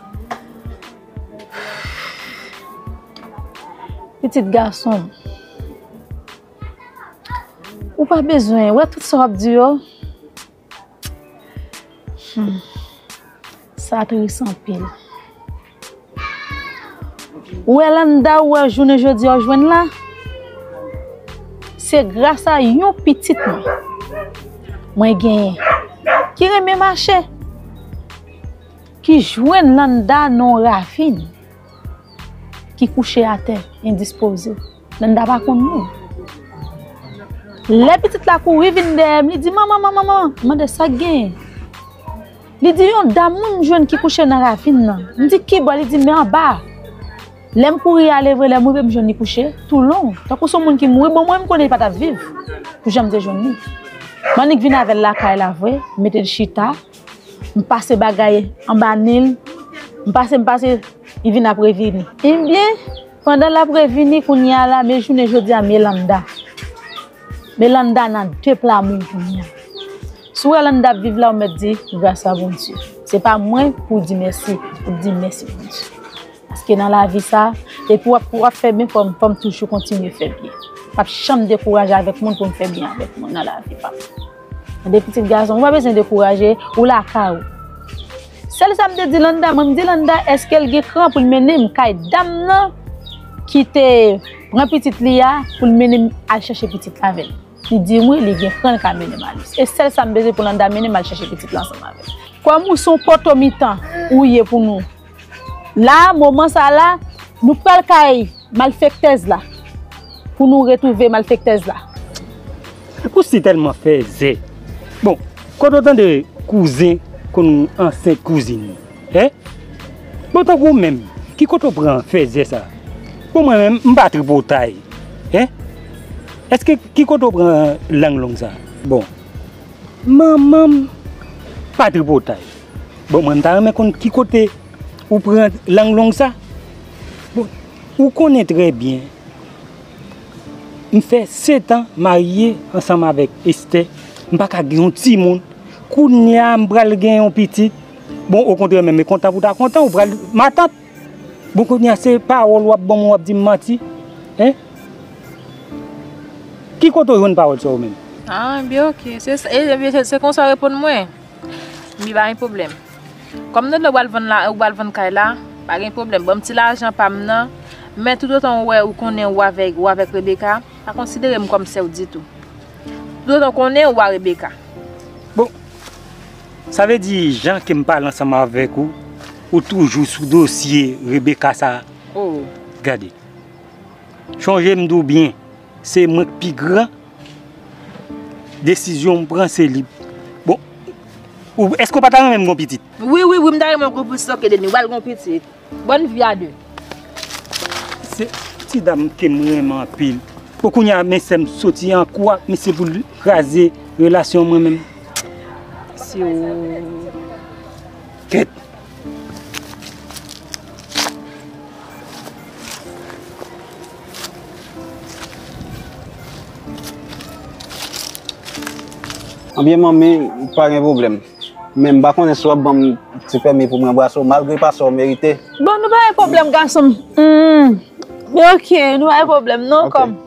Pitit gason m, ou pa bezwen wè tout sa w ap di yo. Hmm. Sa tris anpil. Ou wè Landa, ou wè jounen jodi a w jwenn la, se gras a yon pitit mwen, mwen genyen, ki renmen mache. ki jwenn Landa nan yon ravin, ki kouche atè, endispoze. Landa pa konn moun. Lè pitit la kouri vin dèyè m, li di, "Manman, manman, manman." M mande, "Sa k genyen?" Li di, "Yon dam wi m jwenn ki kouche nan ravin nan." M di, "Kibò?" Li di, "Men anba." Lè m kouri ale vre, lè m rive m jwenn li kouche tou long, tankou se yon moun ki mouri. Bon, mwen m konnen li pa t ap viv pou jan m te jwenn li. M annik vin avè l lakay la vre, m mete l chita, m pase bagay anba nen l, m pase, m pase, li vin ap revini. Ebyen, pandan l ap revini, kounye a la, men jounen jodi a, men Landa. Men Landa nan de pla moun kounye a. Si w wè Landa ap viv la, ou mèt di, "Gras a Bondye." Se pa mwen pou w di mèsi, ou di mèsi Bondye. Paske nan lavi sa, depi w ap, w ap fè byen, fò m, fò m toujou kontinye fè byen. M p ap janm dekouraje avèk moun pou m fè byen avèk moun nan lavi pa m. Tande pitit gason, ou pa bezwen dekouraje, ou lakay ou. Sèl sa m te di Landa, mwen m di Landa, èske l gen kran pou l mennen m kay dam nan ki te pran pitit li a, pou l mennen m al chèche pitit la avè l? Li di m wi, li gen kran, l ka mennen m ale. E sèl sa m bezwen pou Landa mennen m al chèche pitit la ansanm avè l. Kòm ou se yon poto mitan ou ye pou nou. La, moman sa la, nou pral kay malfektèz la. Pou nou retwouve malfektèz la. Kousi tèlman fèzè. Bon, kote w tande kouzen konn ansent kouzin li? Hein? Bon, tankou w menm, ki kote w pran fèzè sa? Bon, mwen menm, m pa tripotay. Hein? Èske ki kote w pran lang long sa? Bon, manman m pa tripotay. Bon, mwen, m ta renmen konn ki kote ou pran lang long sa. Bon, ou konnen trè byen, m fè sèt an marye ansanm avèk Esther, m pa ka gen yon timoun. Kounye a, m pral gen yon pitit. Bon, okontrè, menm, e kontan pou ta kontan, ou pral matant. Bon, kounye a, se pawòl w ap ban m, w ap di m manti. Hein? Ki kote w jwenn pawòl sa w menm? Ah, byen, ok. Se, se, se, se konsa w reponn mwen. Byen, pa gen pwoblèm. Kòm nou lè w al vann la, ou al vann kay la, pa gen pwoblèm. Ban m ti lajan pa m nan. Men toutotan w wè ou konnen ou avèk, ou avèk Rebecca, pa konsidere m kòm sè w ditou. Toutotan w konnen ou a Rebecca. Bon, sa vle di, jan ke m pale ansanm avèk ou, ou toujou sou dosye Rebecca sa. Oh. Gade. Chonje m di w byen, se mwen k pi gran. Desizyon m pran, se li. Bon, ou, èske w pa ta renmen m gon pitit? Wi, wi, wi, m ta renmen w gon pitit, ok, Denis, w al gon pitit. Bonne vie à deux. Se ti dam ke m renmen anpil. Bon, kounye a, men sè m soti an kou ak misye pou l kraze relasyon mwen menm. Si w... Kèt. Ebyen, manmi, pa gen pwoblèm. Men m pa konnen si w ap ban m ti pèmi pou mwen brase w, malgre pa sa w merite. Bon, nou pa gen pwoblèm, gason m. Hmm. Ok, nou pa gen pwoblèm, non, kòm.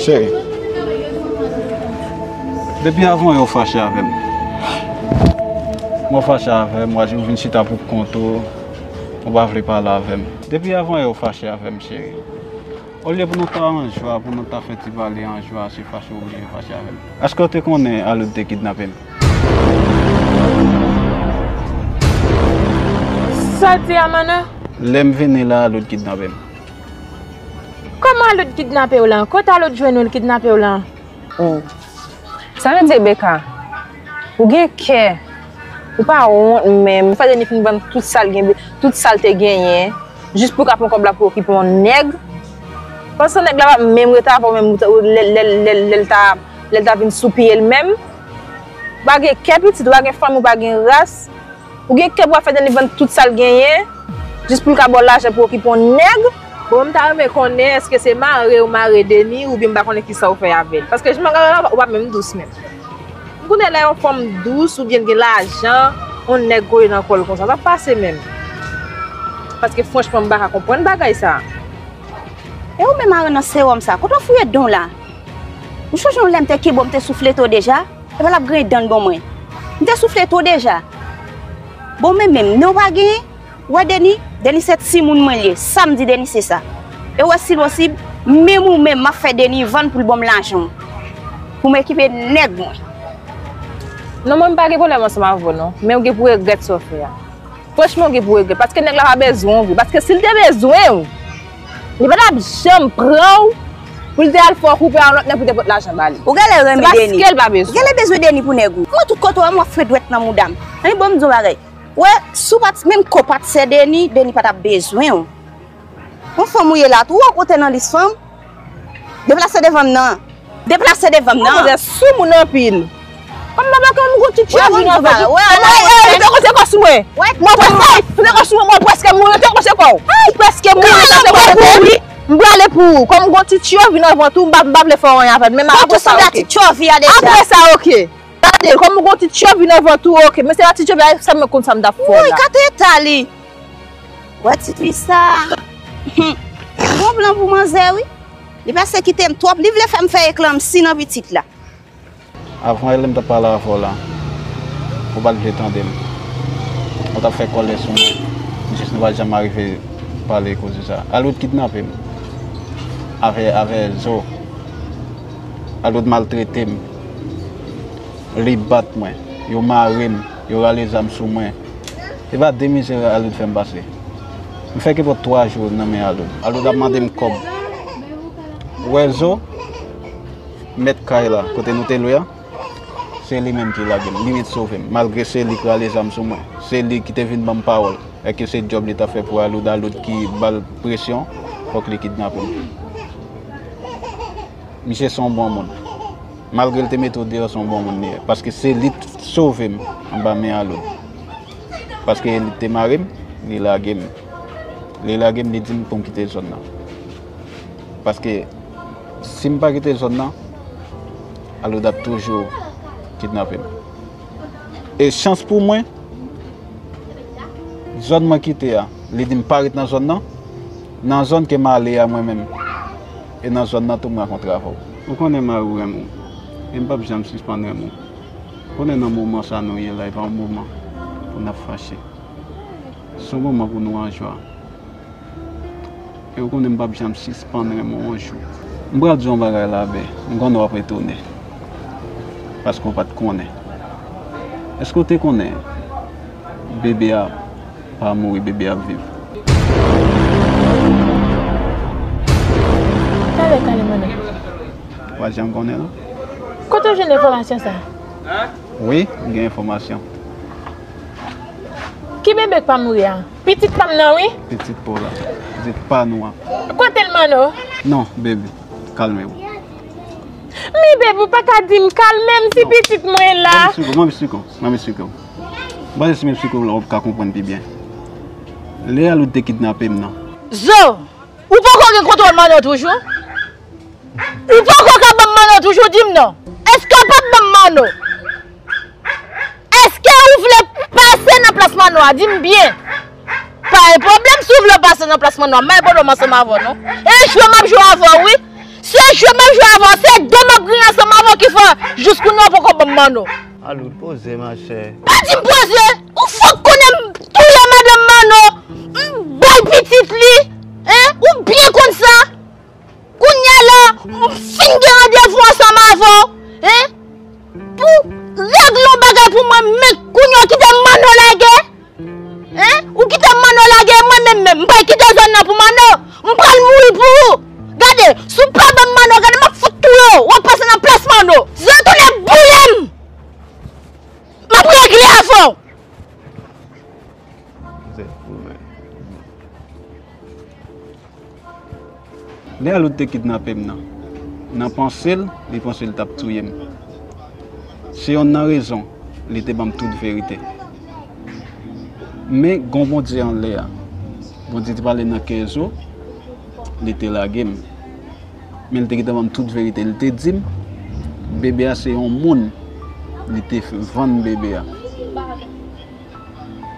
Cheri, depi avan yè w fache avè m. Mwen fache avè m, w a di w vin chita pou kont ou, ou pa vle pale avè m. Depi avan yè w fache avè m, cheri. Olye pou nou ta an jwa, pou nou ta fè ti pale an jwa, se fache w oblije fache avè m. Èske w te konnen Aloud te kidnape m? Sa w di a, Mana? Lè m vini la, Aloud kidnape m. Kòman Aloud kidnape w la? Kote Aloud jwenn ou l kidnape w la? Oh. Sa vle di, Rebecca, ou gen kè Ou pa wont menm. Fè Deni fin vann tout sa l gen, tout sa l te genyen, jis pou l ka pran kòb la pou okipe yon nèg. Pandan nèg la p ap menm ret avè w menm lè, lè, lè, lè l ta, lè l ta vin sou pye l menm. Ou pa gen kè pitit, ou pa gen fanmi, ou pa gen ras. Ou gen kè pou w ap fè Deni vann tout sa l genyen, jis pou l ka ba w lajan pou okipe yon nèg. Bon, m ta renmen konnen èske se mare ou mare Deni, oubyen m pa konnen kisa ou fè avè l. Paske jan m ap gade w la, ou pa menm dous menm. M konnen lè yon fanm dous oubyen l gen lajan, yon nèg kole nan kò l konsa, sa p ap pase menm. Paske franchman, m pa ka konprann bagay sa. E ou menm mare nan sewòm sa, kote w fouye dan w la? Ou chonje yon lè m te kenbe w, m te souflete w deja? Epa l ap griyen dan l ban mwen. M te souflete w deja. Bon, men menm, non w pa genyen. Ou wè Deni? Deni se timoun mwen l ye. Sa m di Deni se sa. E ou wè si l posib, menm ou menm, m ap fè Deni vann pou l ban m lajan m. Pou m ekipe nèg mwen. Non, mwen m pa gen pwoblèm ansanm avè w non. Men ou gen pou regrèt sa w fè a. Franchman, ou gen pou regrèt. Paske nèg la pa bezwen w vre. Paske si l te bezwen w, li pa t ap janm pran w pou l te al fè w koupe a yon lòt nèg pou te pot lajan ba li. Ou genlè renmen Deni. Se paske l pa bezwen w. Ou genlè bezwen Deni pou nèg ou. Mwen tout kote w wè m w ap fè dwèt nan mouda m. Ann bon m di w yon bagay. Wè, si w pa t, menm kò w pa t sè Deni, Deni pa t ap bezwen w. Yon fanm ou ye la tou, ou kote nan lis fanm? Deplase devan m nan. Deplase devan m nan. Manzè sou moun anpil. Kòm m pa wè kòm gon ti tchòv vin anvan tou. Mwen, mwen, mwen, mete kò sou mwen. Mwen prèske, mete kò sou mwen, mwen prèske mouri, mete kò sou kò w. Ou prèske mouri, mete kò sou kò w. M prale pou ou. Kòm gon ti tchòv vin anvan tou, m pa, m pa vle fè anyen avè l. Men apre sa, oke. Apre sa, oke. Gade, kòm gon ti tchòv vin anvan tou, oke. Men se pa ti tchòv la, sa mwen konn sa m t ap fè w la. Woy, gade eta li. Wè ti fi sa. Hum. Bon plan pou manzè wi. Li pase kite m twòp, li vle fè m fè eklanmsi nan pitit la. Avan yè lè m t ap pale avè w la, ou pa t vle tande m. Ou t ap fè kòlè sou mwen. Jis nou pa t janm arive pale koze sa. Aloud kidnape m. Avè, avè Zo. Aloud maltrete m. Li bat mwen. Yo mare m. Yo rale zam sou mwen. Se pa de mizè Aloud fè m pase. M fè kenpòt twa jou nan men Aloud. Aloud ap mande m kòb. Ou wè Zo, mèt kay la, kote nou te lwe a, se li menm ki lage m. Li menm sove m. Malgre se li k rale zam sou mwen. Se li ki te vin ban m pawòl. Èske se djòb li t ap fè pou Aloud, Aloud ki ba l presyon, fòk li kidnape m. Misye se yon bon moun. Malgre l te mete w deyò, se yon bon moun li ye. Paske se li t sove m anba men Aloud. Paske li te mare m, li lage m. Li lage m, li di m pou m kite zòn nan. Paske si m pa kite zòn nan, Aloud ap toujou kidnape m. E chans pou mwen, zòn mwen kite a, li di m pa ret nan zòn nan, nan zòn ke m ale a mwen menm. E nan zòn nan tou m rakontre avè w. Ou konnen mari w renmen w. E m p ap janm sispann renmen w. Ou konnen nan moman sa nou ye la, e pa yon moman pou n ap fache. Se yon moman pou nou an jwa. E ou konnen m p ap janm sispann renmen w yon jou. M pral di w yon bagay la, Bè. M konnen w ap etone. Paske w pa t konnen. Èske w te konnen bebe a pa mouri, bebe a ap viv? Talè, talè, mano. W pa janm konnen, non? Kote w jwenn enfòmasyon sa a? Wi, m gen enfòmasyon. Ki bebe k pa mouri a? Pitit pa m nan, wi. Pitit pa w la. Pitit pa nou an. Kote l, mano? Non, bebe, kalme w. Men bebe, ou pa ka di m kalme m si pitit mwen la. Manmi Siko, manmi Siko, manmi Siko. M panse si manmi Siko la, w ap ka konprann pi byen. Lè Aloud te kidnape m nan. Zo, ou poko gen kontwòl mano toujou? Ou poko ka ban m mano toujou, di m non. Èske w p ap ban m mano? Èske ou vle pase nan plas mano a? Di m byen. Pa gen pwoblèm si w vle pase nan plas mano a. M pa gen pwoblèm ansanm avè w non. E jwe m ap jwe avè w wi. Se jwe m ap jwe avè w. Se do m ap griyen ansanm avè w ki fè jis kounye a w poko ban m mano. Aloud, poze, machè. Pa di m poze. Ou fòk konnen m touye madanm mano. M bay pitit li. Hein? Ou byen konn sa. Kounye a la, m fin gen randevou ansanm avè w, hein? Pou regle yon bagay pou mwen, men kounye a w kite Manno lage, hein? Ou kite Manno lage, mwen menm menm, m pral kite zòn nan pou Manno, m pral mouri pou ou. Gade, si w pa ban m Manno, gade, m ap fout touye w, w ap pase nan plas Manno. Zòt tounen boule m! M ap regle avè w. Lè Aloud te kidnape m nan, nan panse l, li panse l t ap touye m. Se yonn nan rezon li te ban m tout verite. Men gen yon Bondye anlè a. Bondye te pale nan kè Ezo, li te lage m. Men li te gentan ban m tout verite. Li te di m, bebe a se yon moun, li te vann bebe a.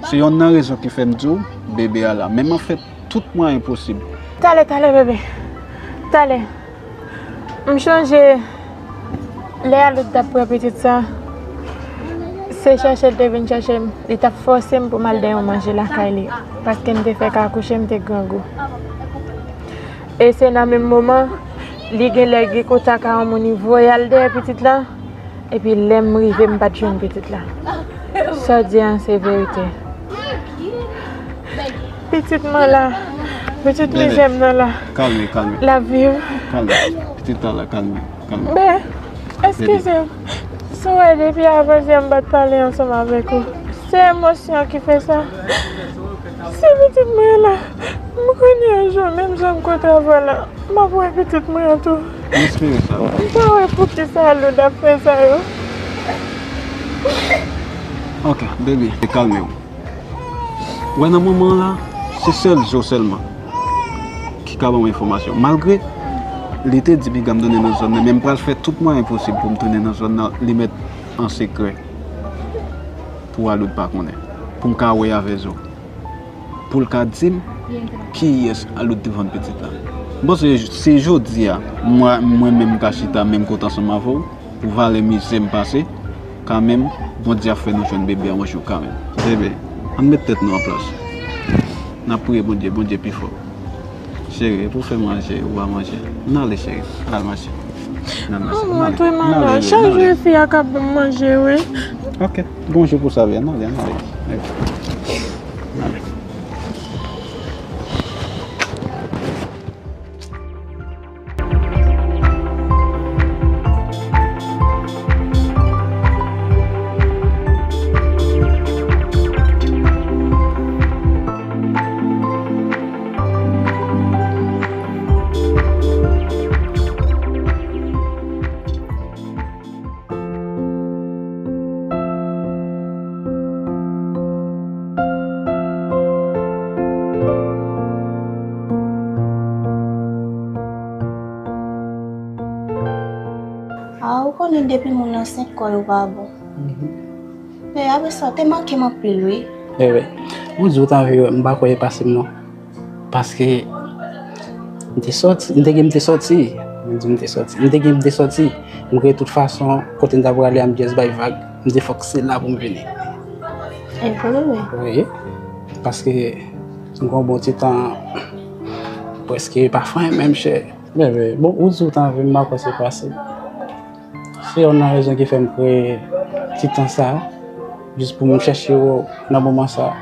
Se yonn nan rezon ki fè m di w, bebe a la. Men m ap fè tout mwayen posib. Talè, talè, bebe. Talè. M chonje lè Aloud t ap pran pitit sa, se chèche l te vin chèche m. Li t ap fòse m pou m al dèyè yon manje lakay li, paske m te fèk akouche, m te grangou. E se nan menm moman, li genlè gen kontak a yon moun, li voye al dèyè pitit la. Epi lè m rive, m pa t jwenn pitit la. Sa w di an se verite. Pitit mwen la. Pitit mizè m nan la. Kalme, kalme. L ap viv. Kalme. Pitit la la, kalme, kalme. Ben, eskize m. Si w wè depi avan yè m pa t pale ansanm avèk ou. Se emosyon ki fè sa. Si pitit mwen la, m konnen yon jou, menm jan m konn travay la, m ap wè pitit mwen an tou. M espere sa. M pa wè poukisa Aloud ap fè sa yo. Ok, baby, kalme w. Wè nan moman an la, se sèl Zo sèlman ki ka ban mwen enfòmasyon. Malgre li te di piga m tounen nan zòn nan, men m pral fè tout mwayen posib pou m tounen nan zòn nan, li mèt an sekrè. Pou Aloud pa konnen. Pou m ka wè avè Zo. Pou l ka di m kiyès Aloud te vann pitit la. M panse se jodi a, mwen, mwen menm m ka chita menm kote ansanm avè w, pou valè mizè m pase, kanmenm, Bondye ap fè nou jwenn bebe a yon jou kanmenm. Bebe, ann met tèt nou an plas. N ap priye Bondye, Bondye pi fò. Cheri, pou fè manje, ou pa manje. N ale, cheri. N al manje. N al manje. Mwen tou malad. Chak jou fi a ka ban m manje, wi. Ok. Gon jou pou sa vyen. N ale, n ale. N ale. A, ou konnen depi moun ansent kò yo pa bon. Mhm. E apre sa, ou te manke m anpil, wi. Bebe, ou di ou t anvi wè m, m pa kwè e pase m non. Paske m te sòti, m te gen m te sòti. M di m te sòti. M te gen m te sòti. M kwè tout fason, kote m ta prale a, m just bay vag. M di fòk se la pou m vini. E vre, wi. Wi. Paske m gon bon ti tan, prèske pa fè menm chè. Bebe, bon, ou di ou t anvi m, m pa kwè se pase. Se yonn nan rezon ki fè m kreye ti tan sa a, jis pou m chèche w nan moman sa a.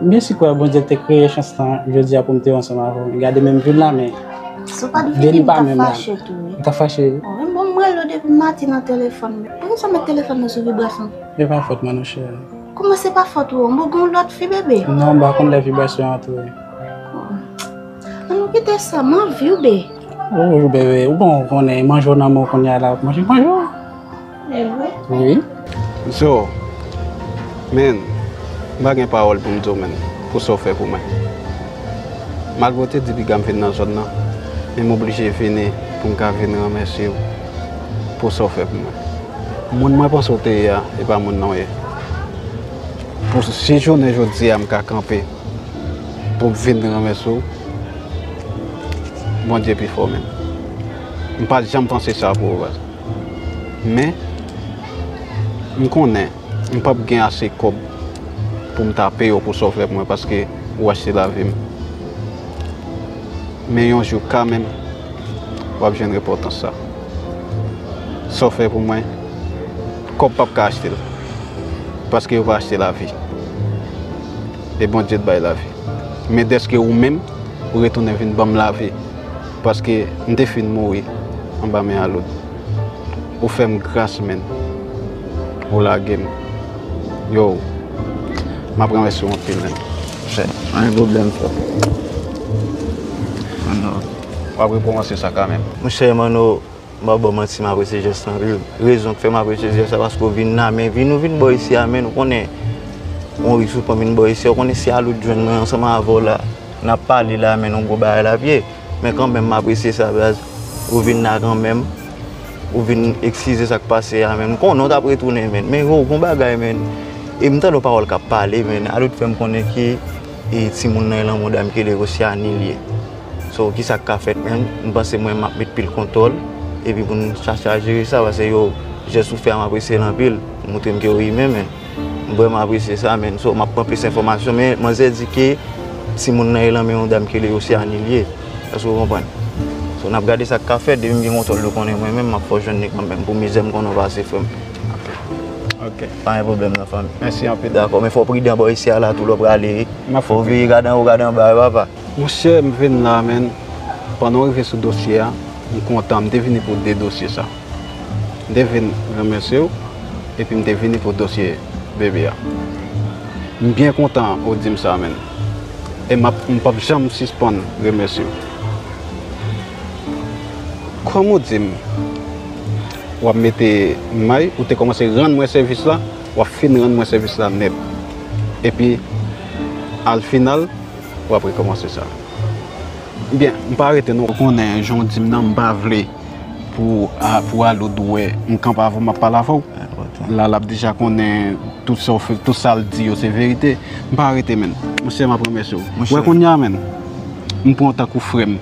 M byen si kwè Bondye te kreye chans lan jodi a pou m te ansanm avè w. Gade menm vi m la, men si w pa t vini, m t ap fache tou, wi. Ou t ap fache? Wi, bon, m rele w depi maten nan telefòn, men poukisa w met telefòn nan sou vibrasyon? E pa fòt mwen non, cheri. Kòman se pa fòt ou? M gen yon lòt fi, bebe. Non, m pa konn lè vibrasyon an tou. An nou kite sa, m anvi w, be. Ou, bebe, ou bon, ou konnen, manje w nan men w kounye a la, w ap manje, manje w. E vre? Wi. Zo, men, m pa gen pawòl pou m di w, men, pou sa w fè pou mwen. Malgre w te di piga m vin nan zòn nan, men m oblije vini pou m ka vin remèsye w pou sa w fè pou mwen. Moun mwen panse w te ye a, e pa moun nan w ye. Pou si jounen jodi a m ka kanpe pou m vin remèsye w, Bondye pi fò menm. M pa t janm panse sa pou ou, baz. Men, m konnen m p ap gen ase kòb pou m ta peye w pou sa w fè pou mwen, paske ou achte lavi m. Men yon jou kanmenm, w ap jwenn rekonpans sa. Sa w fè pou mwen, kòb p ap ka achte l. Paske yo pa achte lavi. E Bondye t bay lavi. Men dèske ou menm, ou retounen vin ban m lavi. Paske m te fin mouri anba men Aloud. Ou fè m gras, menn. Ou lage m. Yo, m ap remèsye w anpil, menn. Chè, pa gen pwoblèm, frè. Anò. W ap rekòmanse sa kanmenm. Monchè Manno, m p ap ba w manti, m apresye jès la anpil. Rezon k fè m apresye jès la, paske w vin la, men vin, ou vin bò isi a, men ou konnen, yon risk ou pran vin bò isi a, ou konnen si Aloud jwenn mwen ansanm avè w la, n ap pale la, men yon gwo bagay l ap ye. Men kanmenm, m apresye sa, baz. Ou vin la kanmenm. Ou vin eskize sa k pase a, men. M konnen w t ap retounen, men. Men, yo, gon bagay, men. E m tande yon pawòl k ap pale, men. Aloud fè m konnen ke, e, timoun nan e lanmò dam ki rele Rosiane li ye. So, kisa k ka fèt, men? M panse mwen, m ap met pil kontwòl. Epi pou n chache a jere sa, paske yo, jès ou fè a, m apresye l anpil. Ou montre m ke w imen, men. M vrèman apresye sa, men. So, m ap pran plis enfòmasyon, men manzè di ke timoun nan e lanmen yon dam ki rele Rosiane li ye. Èske w konprann? So, n ap gade sa k ka fèt, depi m gen kontwòl, ou konnen mwen menm, m ap fè w jwenn li kanmenm, pou mizè m konnen w pase, frè m. Ok. Pa gen pwoblèm nan, fanmi. Mèsi anpil. Dakò, men fò w pridan bò isi a la, tou lè w prale. M ap fè w veye gade anwo, gade anba, wi, papa. Monchè, m vin la, men, pandan w rive sou dosye a, m kontan, m te vini pou de dosye sa. M te vin remèsye w, epi m te vini pou dosye bebe a. M byen kontan ou di m sa, men. E m ap, m p ap janm sispann remèsye w. Kòm ou di m, w ap mete may, ou te kòmanse rann mwen sèvis la, w ap fin rann mwen sèvis la nèt. Epi, al final, w ap rekòmanse sa. Byen, m pa rete non. Ou konnen, jan w di m nan, m pa vle pou, a, pou Aloud wè m kanpe avè w, m ap pale avè w. Enpòtan. La, l ap deja konnen tout sa w fè, tout sa l di yo se verite. M pa rete, men. Monchè, m ap remèsye w. Monchè. Wè kounye a, men. M pran w tankou frè m,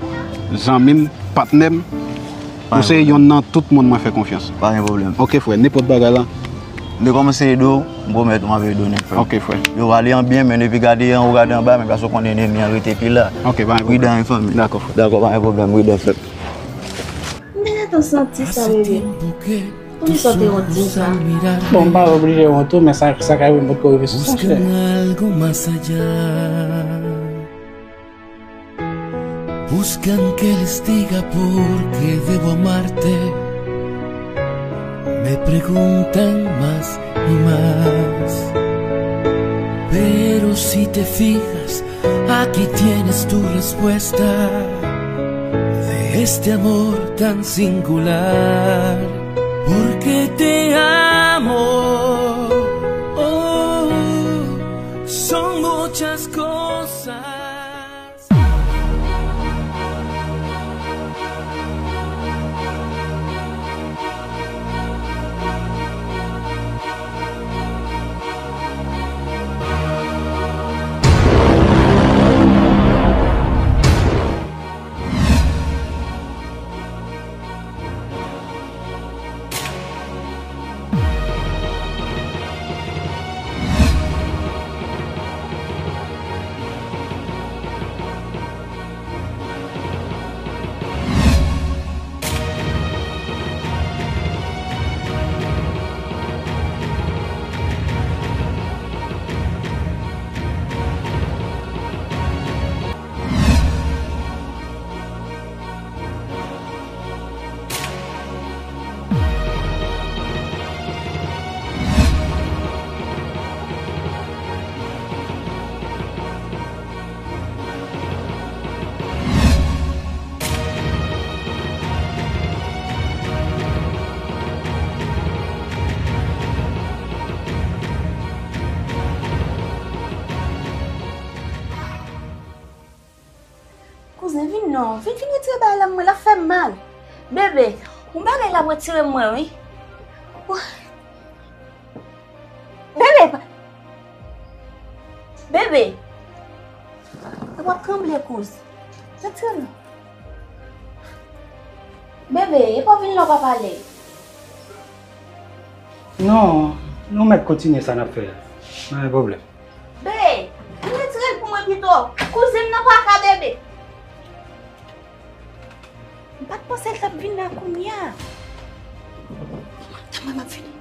zanmi m, patnè m. Ou se yonn nan tout moun mwen fè konfyans. Pa gen pwoblèm. Ok, frè, nenpòt bagay la. M te kòmanse ede w, m pwomèt ou m ap ede w nèt, frè. Ok, frè. Yo, ale an byen, men epi gade anwo, gade anba, men paske w konnen ènmi an rete pi la. Ok, pa gen pwoblèm. Pridan, wi, fanmi. Dakò, frè. Dakò, pa gen pwoblèm, pridan, frè. M te gentan santi sa, bebe. Poukisa w te wont di m sa? Bon, m pa oblije wont tou, men sa, sa ka rive m potko rive sou sa, frè. Buscan qué les diga por qué debo amarte. Me preguntan más y más. Pero si te fijas, aquí tienes tu respuesta de este amor tan singular. Porque te amo. Oh, son muchas cosas. Kouzen, vin non. Vin, vin retire bagay la mwen, l ap fè m mal. Bebe, yon bagay l ap retire m mwen, wi. Bebe, pa- Bebe. E w ap tranble, kouz. Retire non. Bebe, e pa w vin la w pa pale. Non, nou mèt kontinye sa n ap fè a. Pa gen pwoblèm. Be, vin retire l pou mwen pito. Kouzen m nan pa ka, bebe. M pa t panse l t ap vin la kounye a. Tann mwen, m ap vini.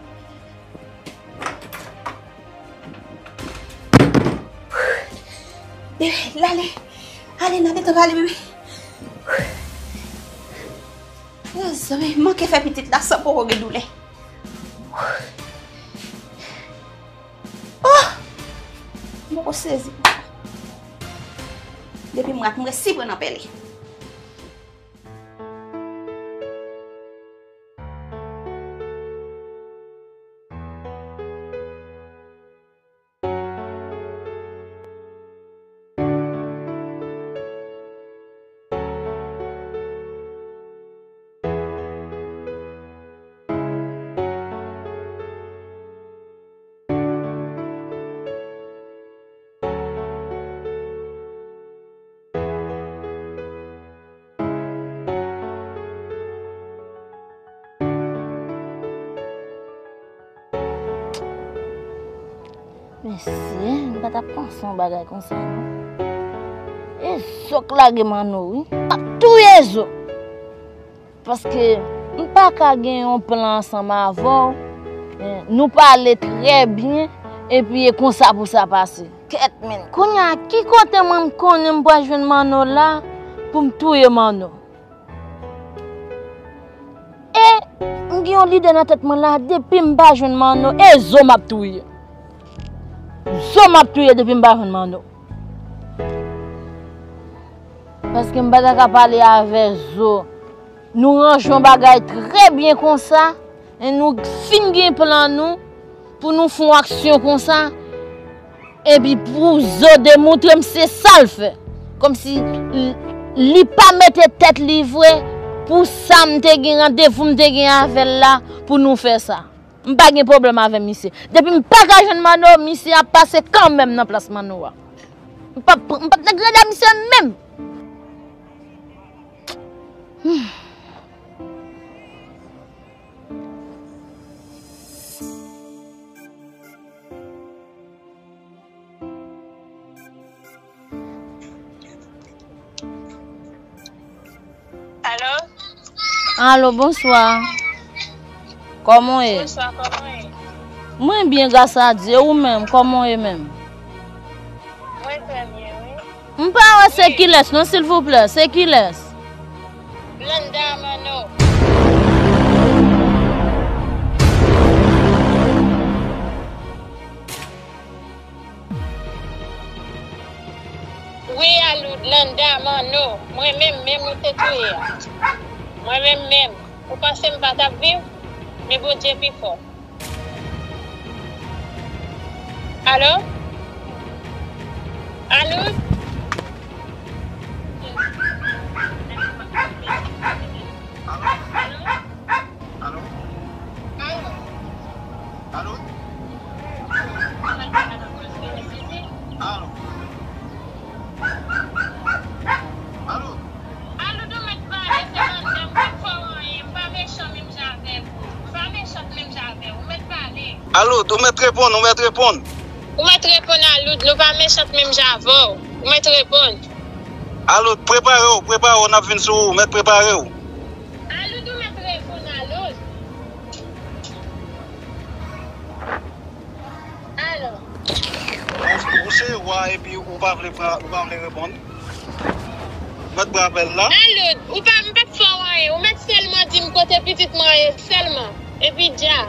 Bebe, l ale. Ale, n ale, tann ale, bebe. Mezanmi, m manke fè pitit la san poko gen doulè. Oh! M poko sezi pou sa. Depi m rat, m resi pran nan pèlen. Mesye, m pa t ap panse yon bagay konsa non. E Zo k lage Manno wi. M ap touye Zo. Paske m pa ka gen yon plan ansanm avè w. Eh, nou pale trè byen, epi e konsa pou sa pase. Kèt men. Kounye a, ki kote mwen m konnen m pral jwenn Manno la pou m touye Manno? E m gen yon lide nan tèt mwen la, depi m pa jwenn Manno, e Zo m ap touye. Zo m ap touye depi m pa jwenn Manno. Paske m pa ta ka pale avè Zo. Nou ranje yon bagay trè byen konsa, e nou fin gen plan nou pou nou fè yon aksyon konsa. Epi pou Zo demontre m se sa l fè. Kòmsi li, li pa mete tèt li vre pou sa m te gen randevou m te gen avè l la pou nou fè sa. M pa gen pwoblèm avè misye. Depi m pa ka jwenn Manno, misye ap pase kanmenm nan plas Manno a. M p ap, m p ap nan greda misye menm. Alo? Alo, bonswa. Kòman w ye? Bonswa, kòman w ye? Mwen byen, gras a Dye. Ou menm, kòman w ye menm? Mwen trè byen, wi. M pa wè se kilès non, silvouplè, se kilès? Blanda Manno. Wi, Aloud, Landa, Manno, mwen menm, menm ou te touye a. Mwen menm, menm. Ou panse m pa t ap viv? Men Bondye pi fò. Alo? Alo? Alo? Alo? Alo? Alo? Alo? Aloud, ou mèt pale, se Landa, m p ap fè w anyen, m pa mechan menm jan avèk ou. M pa mechan menm jan avè w, ou mèt pale. Aloud, ou mèt reponn, ou mèt reponn. Ou mèt reponn, Aloud, nou pa mechan menm jan avè w. Ou mèt reponn. Aloud, prepare w, prepare w, n ap vin sou ou, ou mèt prepare w. Aloud, ou mèt reponn, Aloud. Alo. Ou, ou se wa epi ou pa vle pran, ou pa vle reponn? Mèt pran apèl la. Alo, ou pa, m p ap fè w anyen. Ou mèt sèlman di m kote pitit mwen ye sèlman. Epi dja.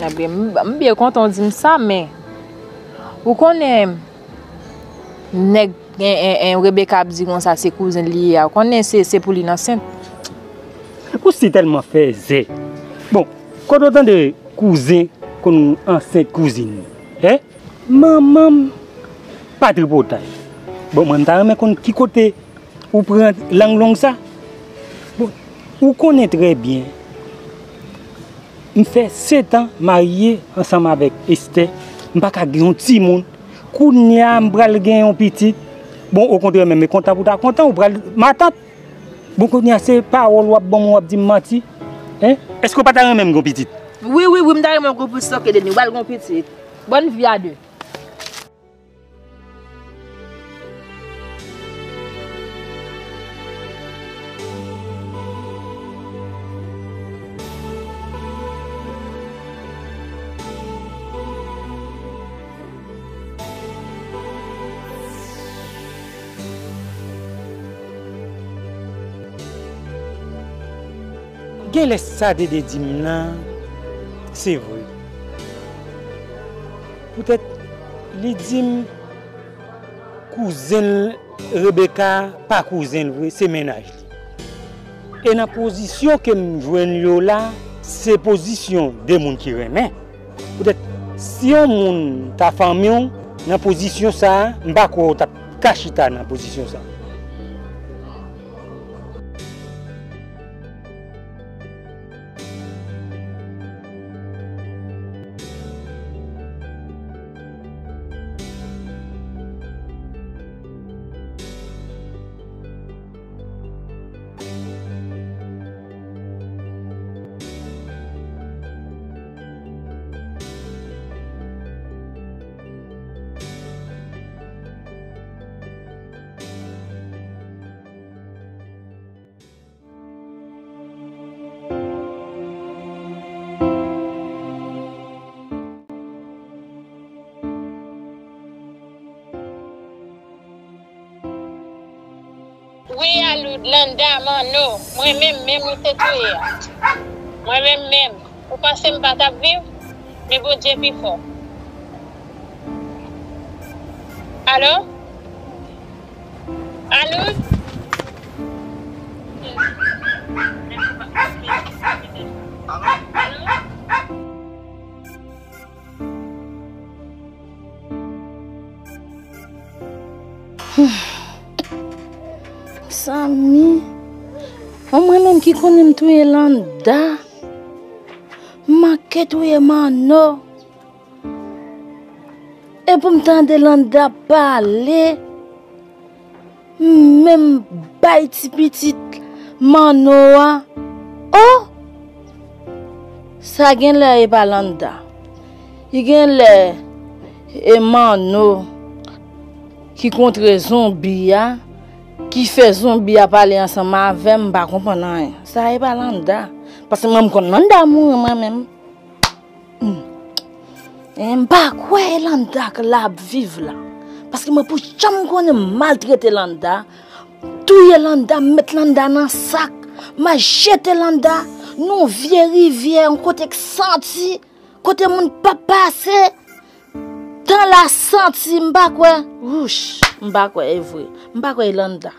Ebyen, m, m byen kontan w di m sa, men ou konnen nèg en, en, en, Rebecca ap di konsa se kouzen l li ye a, ou konnen se, se pou li l ansent. Ou si tèlman fèzè. Bon, kote w tande kouzen konn ansent kouzin li? Hein? Manman m pa tripotay. Bon, mwen m ta renmen konn ki kote ou pran lang long sa. Bon, ou konnen trè byen, m fè sèt an marye ansanm avèk Esther, m pa ka gen yon timoun. Kounye a, m pral gen yon pitit. Bon, okontrè, menm e kontan pou ta kontan, ou pral matant. Bon, kounye a, se pawòl w ap ban m, w ap di m manti. Hein? Èske w pa ta renmen m gen yon pitit? Wi, wi, wi, m ta renmen w gen yon pitit, ok, Denis, w pral gen yon pitit. Bòn vi a de. Genlè sa Dede di m nan, se vre. Poutèt li di m kouzen l Rebecca pa kouzen l vre, se mennaj li. E nan pozisyon ke m jwenn yo la, se pozisyon de moun ki renmen. Poutèt, si yon moun ta fanmi w, nan pozisyon sa a, m pa kwè w t ap ka chita nan pozisyon sa a. Wi, Aloud, Landa, Manno, mwen menm, menm ou te touye a. Mwen menm, menm. Ou panse m pa t ap viv? Men Bondye pi fò. Alo? Alo? Mezanmi, mwen menm ki konnen m touye Landa, m manke touye Manno. E pou m tande Landa pale, m menm bay ti pitit Manno a. Oh! Sa genlè e pa Landa. Li genlè e Manno ki kontre zonbi a, ki fè zonbi a pale ansanm avè m, m pa konprann anyen. Sa e pa Landa. Paske mwen m konn Landa mouri mwen menm. Hmm. E m pa kwè e Landa k la ap viv la. Paske mwen pou janm konnen m maltrete Landa, touye Landa, m met Landa nan sak, m al jete Landa nan yon vye rivyè, yon kote k santi, kote moun p ap pase. Tan la santi, m pa kwè. Wouch, m pa kwè e vre. M pa kwè e Landa.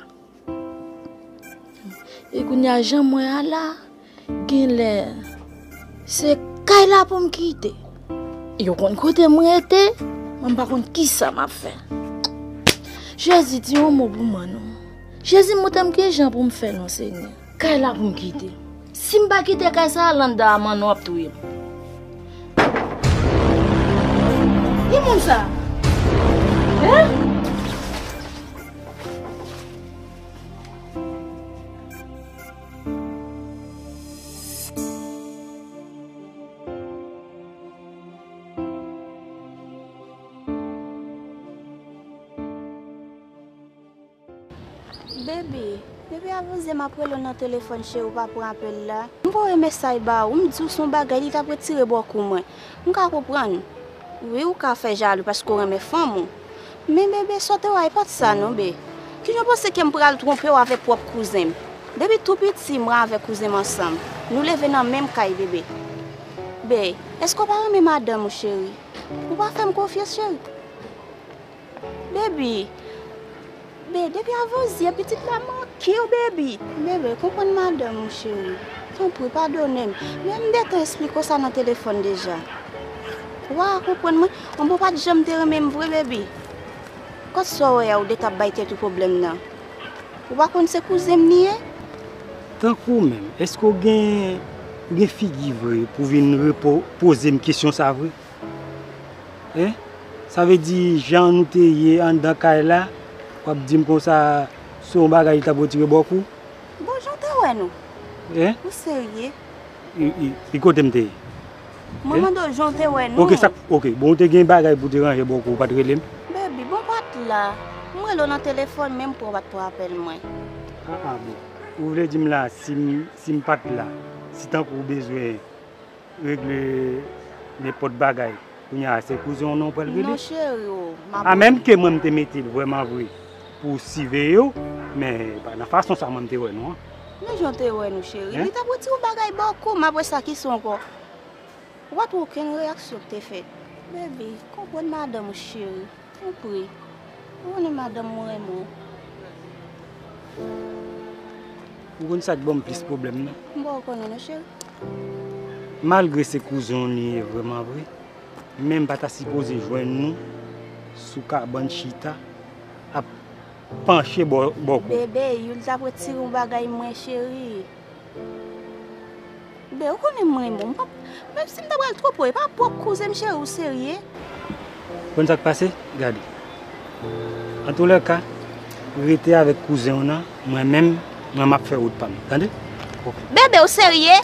E kounye a jan m wè a la, genlè se kay la pou m kite. Yo konn kote m rete, mwen m pa konn kisa m ap fè. Jezi, di yon mo pou mwen non. Jezi, montre m kijan pou m fè non, Senyè. Kay la pou m kite. Si m pa kite kay sa a, Landa a Manno ap touye m. Ki moun sa? Hein? Baby, depi avan yè m ap rele w nan telefòn, cheri, ou pa pran apèl la. M voye mesaj ba ou, m di w se yon bagay li t ap retire bò kou mwen. M ka konprann. Wi, ou ka fè jalou paske w renmen fanm ou. Men bebe, sa w te wè a, e pa t sa non, be. Kijan w panse ke m pral twonpe w avèk pwòp kouzen m? Depi tou piti, mwen avèk kouzen m ansanm. Nou leve nan menm kay, bebe. Be, èske w pa renmen madanm ou, cheri? Ou pa fè m konfyans, cheri? Baby, be, depi avan yè pitit la manke w, baby. Bebe, konprann madanm ou, cheri. Tanpri, padone m. Men m gentan esplike w sa nan telefòn deja. Ou pa konprann mwen. Anben, ou pa t janm te renmen m vre, baby. Kot sa w wè a, ou de t ap bay tèt ou pwoblèm nan? Ou pa konn se kouzen m li ye? Tankou w menm, èske w gen, w gen figi vre pou w vin repo-, poze m kesyon sa vre? Hein? Sa vle di, jan nou te ye anndan kay la, w ap di m konsa, se yon bagay li t ap retire bò kou? Bon, jan w te wè nou? Hein? Ou serye? E, e, e kote m te ye? Mwen mande w jan w te wè nou. Ok, sa, ok, bon, ou te gen bagay pou w te ranje bò kou, ou pa t rele m? Baby, bon, w pa t la. M rele w nan telefòn, men m pran, w pa t pran apèl mwen. Ah, ah, bon. Ou vle di m la, si m, si m pa t la, si tankou w bezwen regle nenpòt bagay, kounye a, se kouzen w non w pral rele? Non, cheri, o, m ap... A, menm ke mwen m te mete l vrèman vre pou w siveye w, men pa nan fason sa mwen m te wè nou an. Men jan w te wè nou, cheri. Hein? Li t ap retire yon bagay bò kou m, apre sa, kisa ankò? Ou pa t wè okenn reyaksyon ki te fèt. Baby, konprann madanm ou, cheri. Tanpri. Ou konnen madanm mwen renmen w. Ou konn sa k ban m plis pwoblèm nan? M pa konnen non, cheri. Malgre se kouzen w li ye vrèman vre, men m pa ta sipoze jwenn nou sou kabann chita ap panche bò, bò kou. Bebe, Youl t ap retire yon bagay mwen, cheri. Bebe, ou konnen m renmen w. M p ap, menm si m ta pral twopo, e pa pwòp kouzen m, cheri, ou serye? Konn sa k pase? Gade. Antoulèka, rete avèk kouzen w nan, mwen menm, mwen m ap fè wout pa m. Tande? Bebe, ou serye?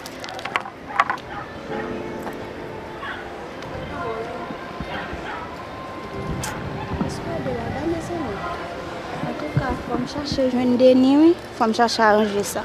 Antouka, fò m chache jwenn Deni, wi. Fò m chache aranje sa.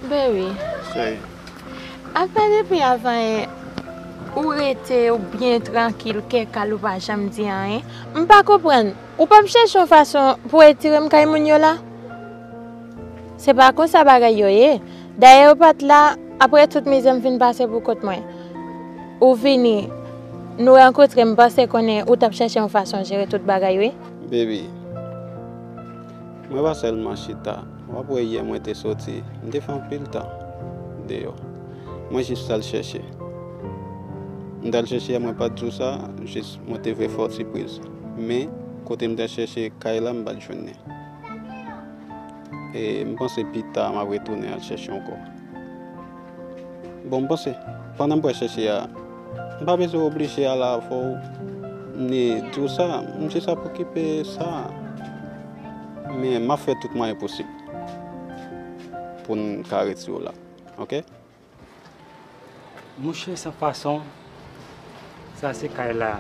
Baby. Cheri. Apa depi avan yè, ou rete, ou byen trankil, kè kal, ou pa janm di anyen? M pa konprann. Ou p ap chèche yon fason pou w retire m kay moun yo la? Se pa konsa bagay yo ye. Dayè, ou pa t la, apre tout mizè m fin pase pou kont mwen. Ou vini, nou rankontre, m panse konnen ou t ap chèche yon fason jere tout bagay, wi. Baby, mwen pa sèlman chita. W ap wè yè mwen te soti, m te fè anpil tan deyò. Mwen jis t al chèche. M t al chèche a, mwen pa t di w sa, jis mwen te vle fè w sipriz. Men, kote m t al chèche kay la, m pa t jwenn li. E m panse pita, m ap retounen al chèche ankò. Bon, m panse, pandan m pral chèche a, m pa bezwen oblije al avè w, ni di w sa, m jis ap okipe sa. Men m ap fè tout mwayen posib pou n ka retire w la, oke? Monchè, san fason, sa se kay la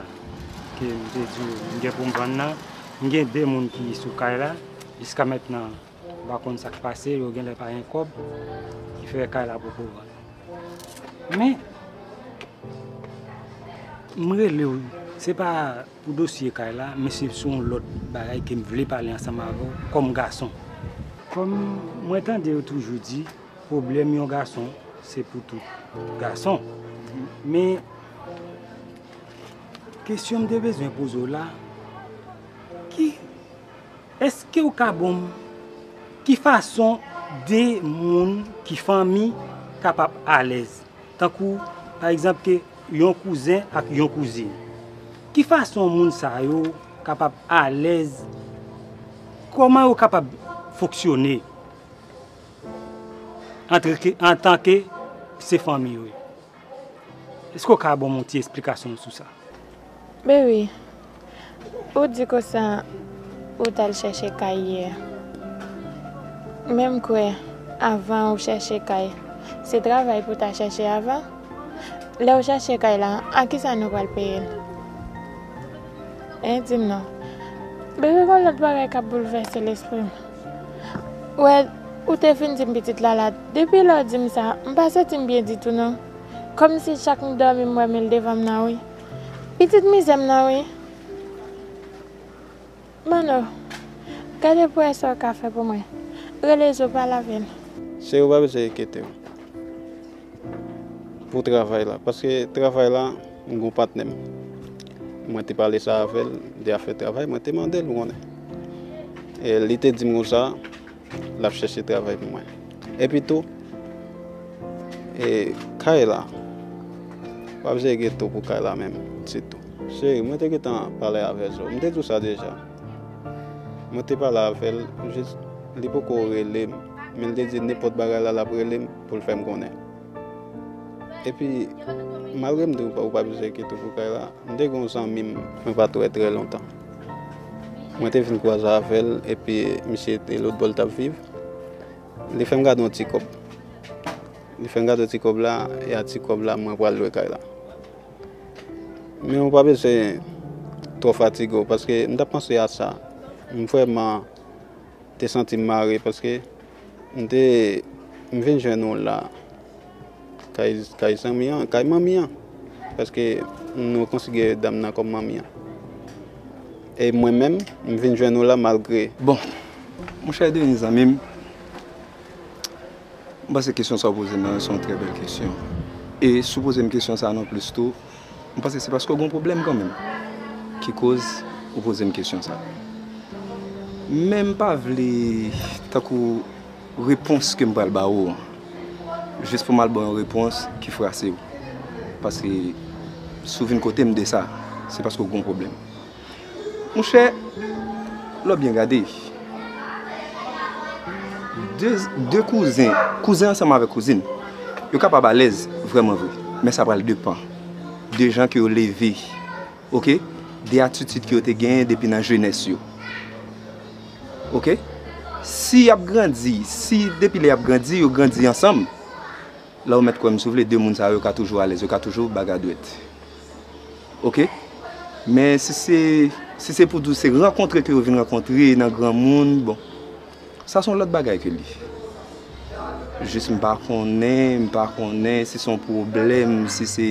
ke m te di w m gen pou m vann nan. M gen de moun ki sou kay la. Jiska mentnan, m pa konn sa k pase, yo genlè pa gen kòb, ki fè kay la poko vann. Men, m rele w, se pa pou dosye kay la, men se sou yon lòt bagay ke m vle pale ansanm avè w kòm gason. Kòm mwen tande yo toujou di, pwoblèm yon gason, se pou tout gason. Men, kesyon m te bezwen poze w la, ki Èske w ka ban m ki fason de moun ki fanmi kapab alèz? Tankou, pa egzanp, ke yon kouzen ak yon kouzin. Ki fason moun sa yo kapab alèz? Kòman yo kapab fonksyone antre ke, antanke se fanmi yo ye? Èske w ka ban m yon ti esplikasyon sou sa? Baby, ou di konsa ou t al chèche kay yè. Men m kwè, avan ou chèche kay, se travay pou w ta chèche avan. Lè w chèche kay la, a kisa nou pral peye l? Hein, di m non. Baby, gon lòt bagay k ap boulvèse lespri m. Ou wè, ou te fin di m pitit la la, depi lè w di m sa, m pa santi m byen ditou non. Kòmsi chak m dòmi m wè men l devan m nan wi. Pitit mizè m nan wi. Manno, gade pou wè sa w ka fè pou mwen. Rele Zo pale avè l. Cheri, ou pa bezwen enkyete w pou travay la, paske travay la, m gon patnè m. Mwen te pale sa avè l de afè travay, mwen te mande l, ou konnen. E li te di m konsa, l ap chèche travay pou mwen. Epi tou, e, kay la, w ap jere tou pou kay la menm, se tou. Cheri, mwen te gentan pale avè Zo. M te di w sa deja. Mwen te pale avè l, jis li poko rele m. Men l te di nenpòt bagay la, l ap rele m pou l fè m konnen. Epi, malgre m di w pa, ou pa bezwen enkyete w pou kay la, m te gen yon zanmi m, mwen pa t wè trè lontan. Mwen te vin kwaze avè l, epi misye te lòt bò l t ap viv. Li fè m gade yon ti kòb. Li fè m gade yon ti kòb la, e a ti kòb la, mwen pral lwe kay la. Men ou pa bezwen twò fatige w, paske m t ap panse a sa. M vrèman te santi m mare, paske m te, m vin jwenn ou la, kay, kay zanmi an, kay manmi an, paske nou konsidere dam nan kòm manmi an. E mwen menm, m vin jwenn ou la malgre. Bon, monchè Denis, zanmi m, m panse kesyon sa w poze m nan, se yon trè bèl kesyon. E si w poze m kesyon sa non plis tou, m panse se paske w gen yon pwoblèm kanmenm ki koz ou poze m kesyon sa. Men m pa vle, tankou, repons ke m pral ba ou an, jis pou m al ba w yon repons ki frase w. Paske si w vin kote m de sa, se paske w gen yon pwoblèm. Monchè, lè w byen gade, de, de kouzen, kouzen ansanm avèk kouzin, yo kapab alèz vrèman vre, men sa pral depann de jan ke yo leve, oke, de atitid ke yo te genyen depi nan jenès yo. Oke? Si y ap grandi, si depi lè y ap grandi, yo grandi ansanm, la ou mèt kwè m si w vle, de moun sa yo ka toujou alèz, yo ka toujou bagadwèt. Oke? Men si se, si se pou di w se rankontre ke yo vin rankontre nan granmoun, bon, sa se yon lòt bagay ke li. Jis m pa konnen, m pa konnen si se yon pwoblèm, si se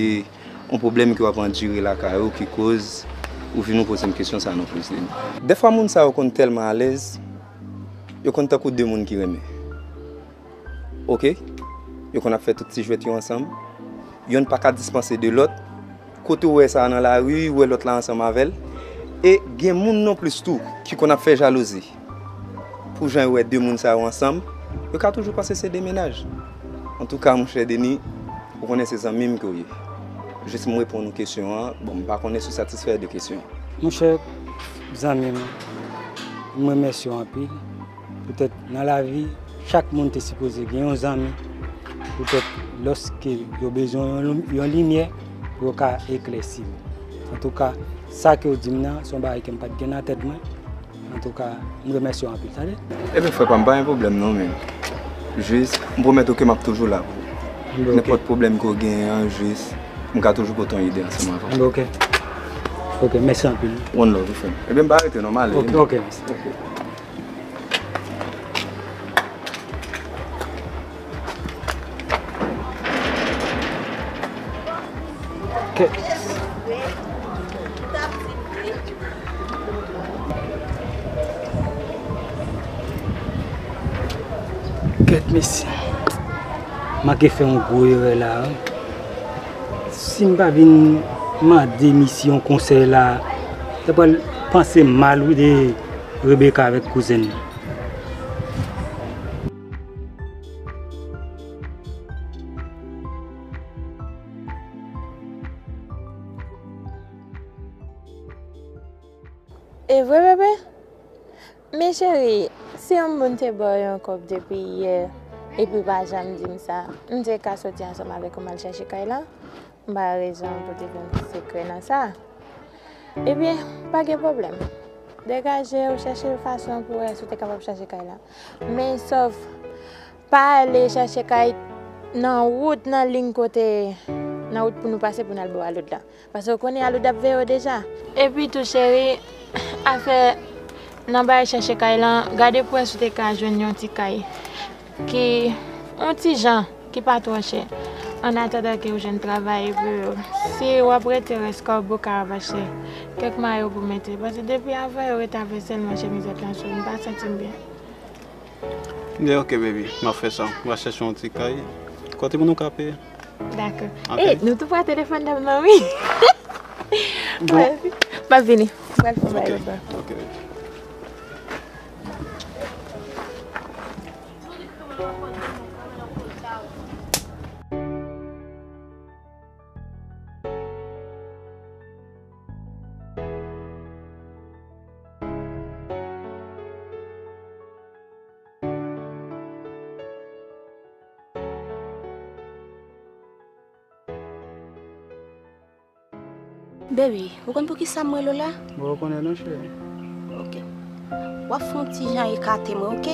yon pwoblèm ke w ap andire lakay ou ki koz ou vin ou poze m kesyon sa non plis, Denis. Dèfwa moun sa yo konn tèlman alèz, yo konn tankou de moun ki renmen. Oke? Yo konn ap fè tout ti jwèt yo ansanm. Yonn pa ka dispanse de lòt. Kote w wè sa nan lari, ou wè lòt la ansanm avè l. E gen moun non plis tou ki konn ap fè jalouzi. Pou jan yo wè de moun sa yo ansanm, yo ka toujou panse se de mennaj. Antouka, monchè Denis, ou konnen se zanmi m ke w ye. Jis m reponn ou kesyon an. Bon, m pa konnen si w satisfè de kesyon an. Monchè zanmi m, m remèsye w anpil. Poutèt nan lavi, chak moun te sipoze gen yon zanmi. Poutèt lòske yo bezwen yon, yon limyè pou yo ka eklèsi. Antouka, sa ke w di m nan, se yon bagay ke m pa t gen nan tèt mwen. Antouka, m remèsye w anpil, tande? Ebyen, frè pa m, pa gen pwoblèm non, men jis, m pwomèt ou ke m ap toujou la pou ou. Enben, ok. Nenpòt pwoblèm ke w genyen an, jis, m ka toujou pote yon ide ansanm avè w. Enben, ok. Ok, mèsi anpil. One love, wi, frè m. Ebyen, m pa rete non, m ale. Ok, ok, mèsi. Ok. Kèt. Kèt, mesye. Manke fè yon gwo erè la, wi. Si m pa vin mande misye yon konsèy la, li ta pral panse mal, wi, de Rebecca avèk kouzen li. E vre, bebe? Men cheri, si yon moun te ba w yon kòb depi yè, epi w pa janm di m sa, m te ka soti ansanm avèk ou m al chache kay la? M pa wè rezon pou te gen sekrè nan sa. Ebyen, pa gen pwoblèm. Degaje w, chèche fason pou wè si w te kapab chache kay la. Men sòf, pa ale chache kay nan wout, nan liy kote, nan wout pou nou pase pou n al bò Aloud la. Paske w konnen Aloud ap veye w deja. Epi tou, cheri, afè nan bagay chache kay lan, gade pou wè si w te ka jwenn yon ti kay ki, yon ti jan ki pa twò chè. Annatandan ke w jwenn travay, epi si w ap rete rès kòb ou ka ap achte kèk mayo pou mete. Paske depi avan yo rete avè sèlman chemiz ak yon sou, m pa santi m byen. Ebyen, ok, baby, m ap fè sa. M va chèche yon ti kay. Kote pou nou ka peye? Dakò. Ok. E, nou tou pran telefòn dam nan, wi. Bon. M ap vini. M pral fè yon bagay la. Ok, baby. Baby, ou konn poukisa m rele w la? Bon, ou konnen non, cheri. Ok. W ap fè yon ti jan ekate mwen, ok?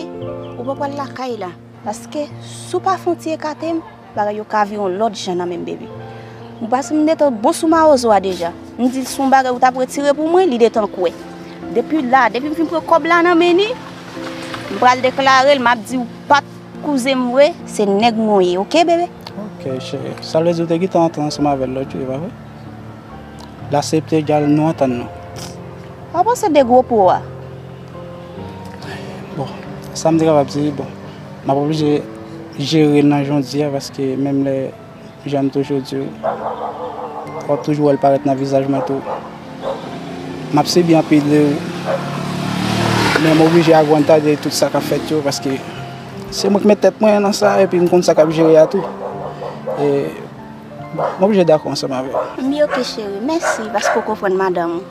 Ou pa pral lakay la. Paske, si w pa fè yon ti ekate m, bagay yo ka vire yon lòt jan nan men m, baby. M pase m detan bon sou mawozo a deja. M di l se yon bagay ou t ap retire pou mwen, li detan kwè. Depi la, depi m fin pran kòb la nan men li, m pral deklare l, m ap di w pa t kouzen m vre, se nèg mwen w ye, ok, bebe? Ok, cheri. Sa vle di ou te gentan antre ansanm avè l lòt jou, e pa vre? L aksepte egal nou antann nou. W ap panse de gwo po a. Bon, sa m te kapab di, bon, m ap oblije jere l nan jan w di a, paske menm lè jan m toujou di w, w ap toujou wè l parèt nan vizaj mwen tou. M ap sibi anpil de ou, men m oblije agwante tout sa k ap fèt yo, paske se mwen ki met tèt mwen nan sa, epi m konn sa k ap jere a tou. E, bon, m oblije dakò ansanm avè w. M byen, ok, cheri. Mèsi paske w konprann madanm ou.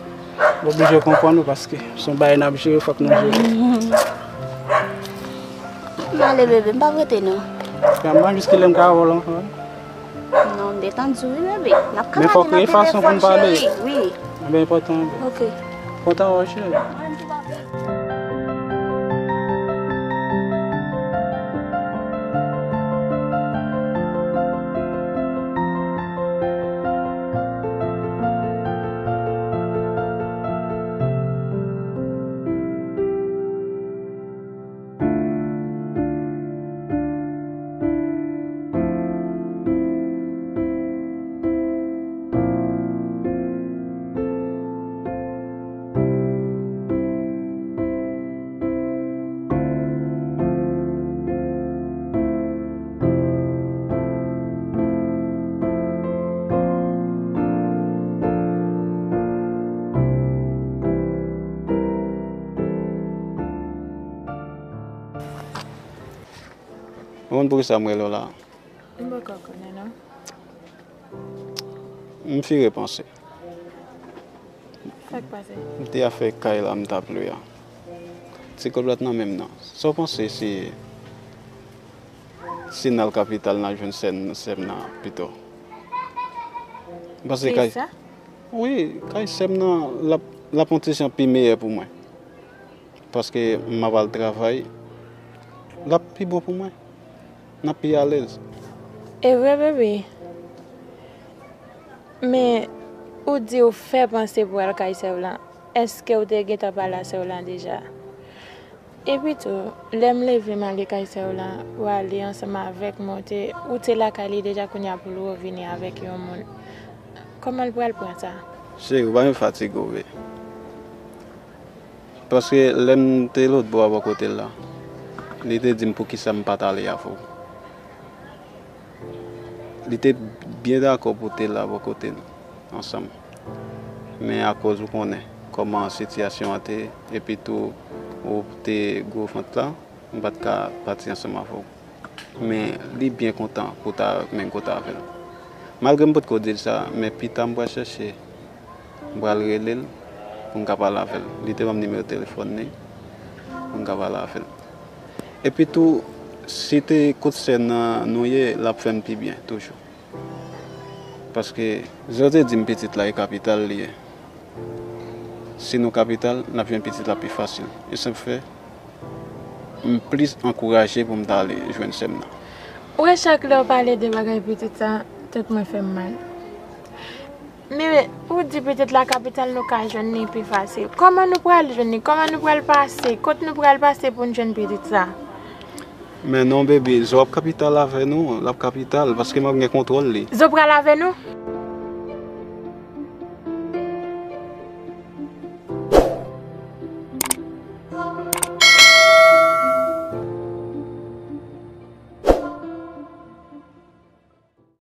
M oblije konprann ou paske se yon bagay n ap jere, fòk nou jere. M ale, bebe, m p ap rete, non. Kòm mwen jis ki lè m ka wè w ankò. Non, m detann di w, wi, bebe. N ap ka pale nan telefòn, cheri. Men fòk nou gen fason pou n pale. Wi. Anben, enpòtan, bebe. Ok. Kontan wè w, cheri. Mwen menm tou, papi. Ou konn poukisa m rele w la? M poko konnen, non. M vire panse. Sa k pase? M te afè kay la m t ap lwe a. Ti kòb la t nan men m nan. Sa w panse si, si n al kapital n al jwenn sè m, sè m nan pito? M panse kay. Triste, sa? Wi, kay sè m nan l ap, l ap yon ti jan pi meyè pou mwen. Paske m ap al travay, l ap pi bon pou mwen. N ap pi alèz. E vre, baby. Men, ou di ou fè panse pou al kay sè w lan. Èske ou te gentan pale a sè w lan deja? Epi tou, lè m leve m ale kay sè w lan, ou ale ansanm avèk mwen, ou te, ou te lakay li deja kounye a pou l revini avèk yon moun. Kòman l pral pran sa? Cheri, ou pa janm fatige w vre. Paske lè m te lòtbò a bò kote l la, li te di m poukisa m pa t ale avè w. Li te byen dakò pou te la bò kote n ansanm. Men akoz ou konnen kòman sitiyasyon an te ye, epi tou ou te gwo vant la, m pa t ka pati ansanm avè w. Men li byen kontan pou w ta menm kote avè l. Malgre m potko di l sa, men pita m pral chèche, m pral rele l pou m ka pale avè l. Li te ban m nimewo telefòn li pou m ka pale avè l. Epi tou, si te kot sè nan nou ye, l ap fè n pi byen toujou. Paske, jan w te di m pitit la e kapital li ye. Si nou kapital, n ap jwenn pitit la pi fasil. E sa k fè, m plis ankouraje pou m ta ale jwenn sè m nan. Ou wè, chak lè w pale de bagay pitit sa, tèt mwen fè m mal. Men, ou di pitit la kapital nou ka jwenn li pi fasil. Kòman nou pral jwenn li? Kòman nou pral pase? Kot nou pral pase pou n jwenn pitit sa? Men non, baby, zò ap kapital avè nou, l ap kapital, paske m ap gen kontwòl li. Zo pral avè nou?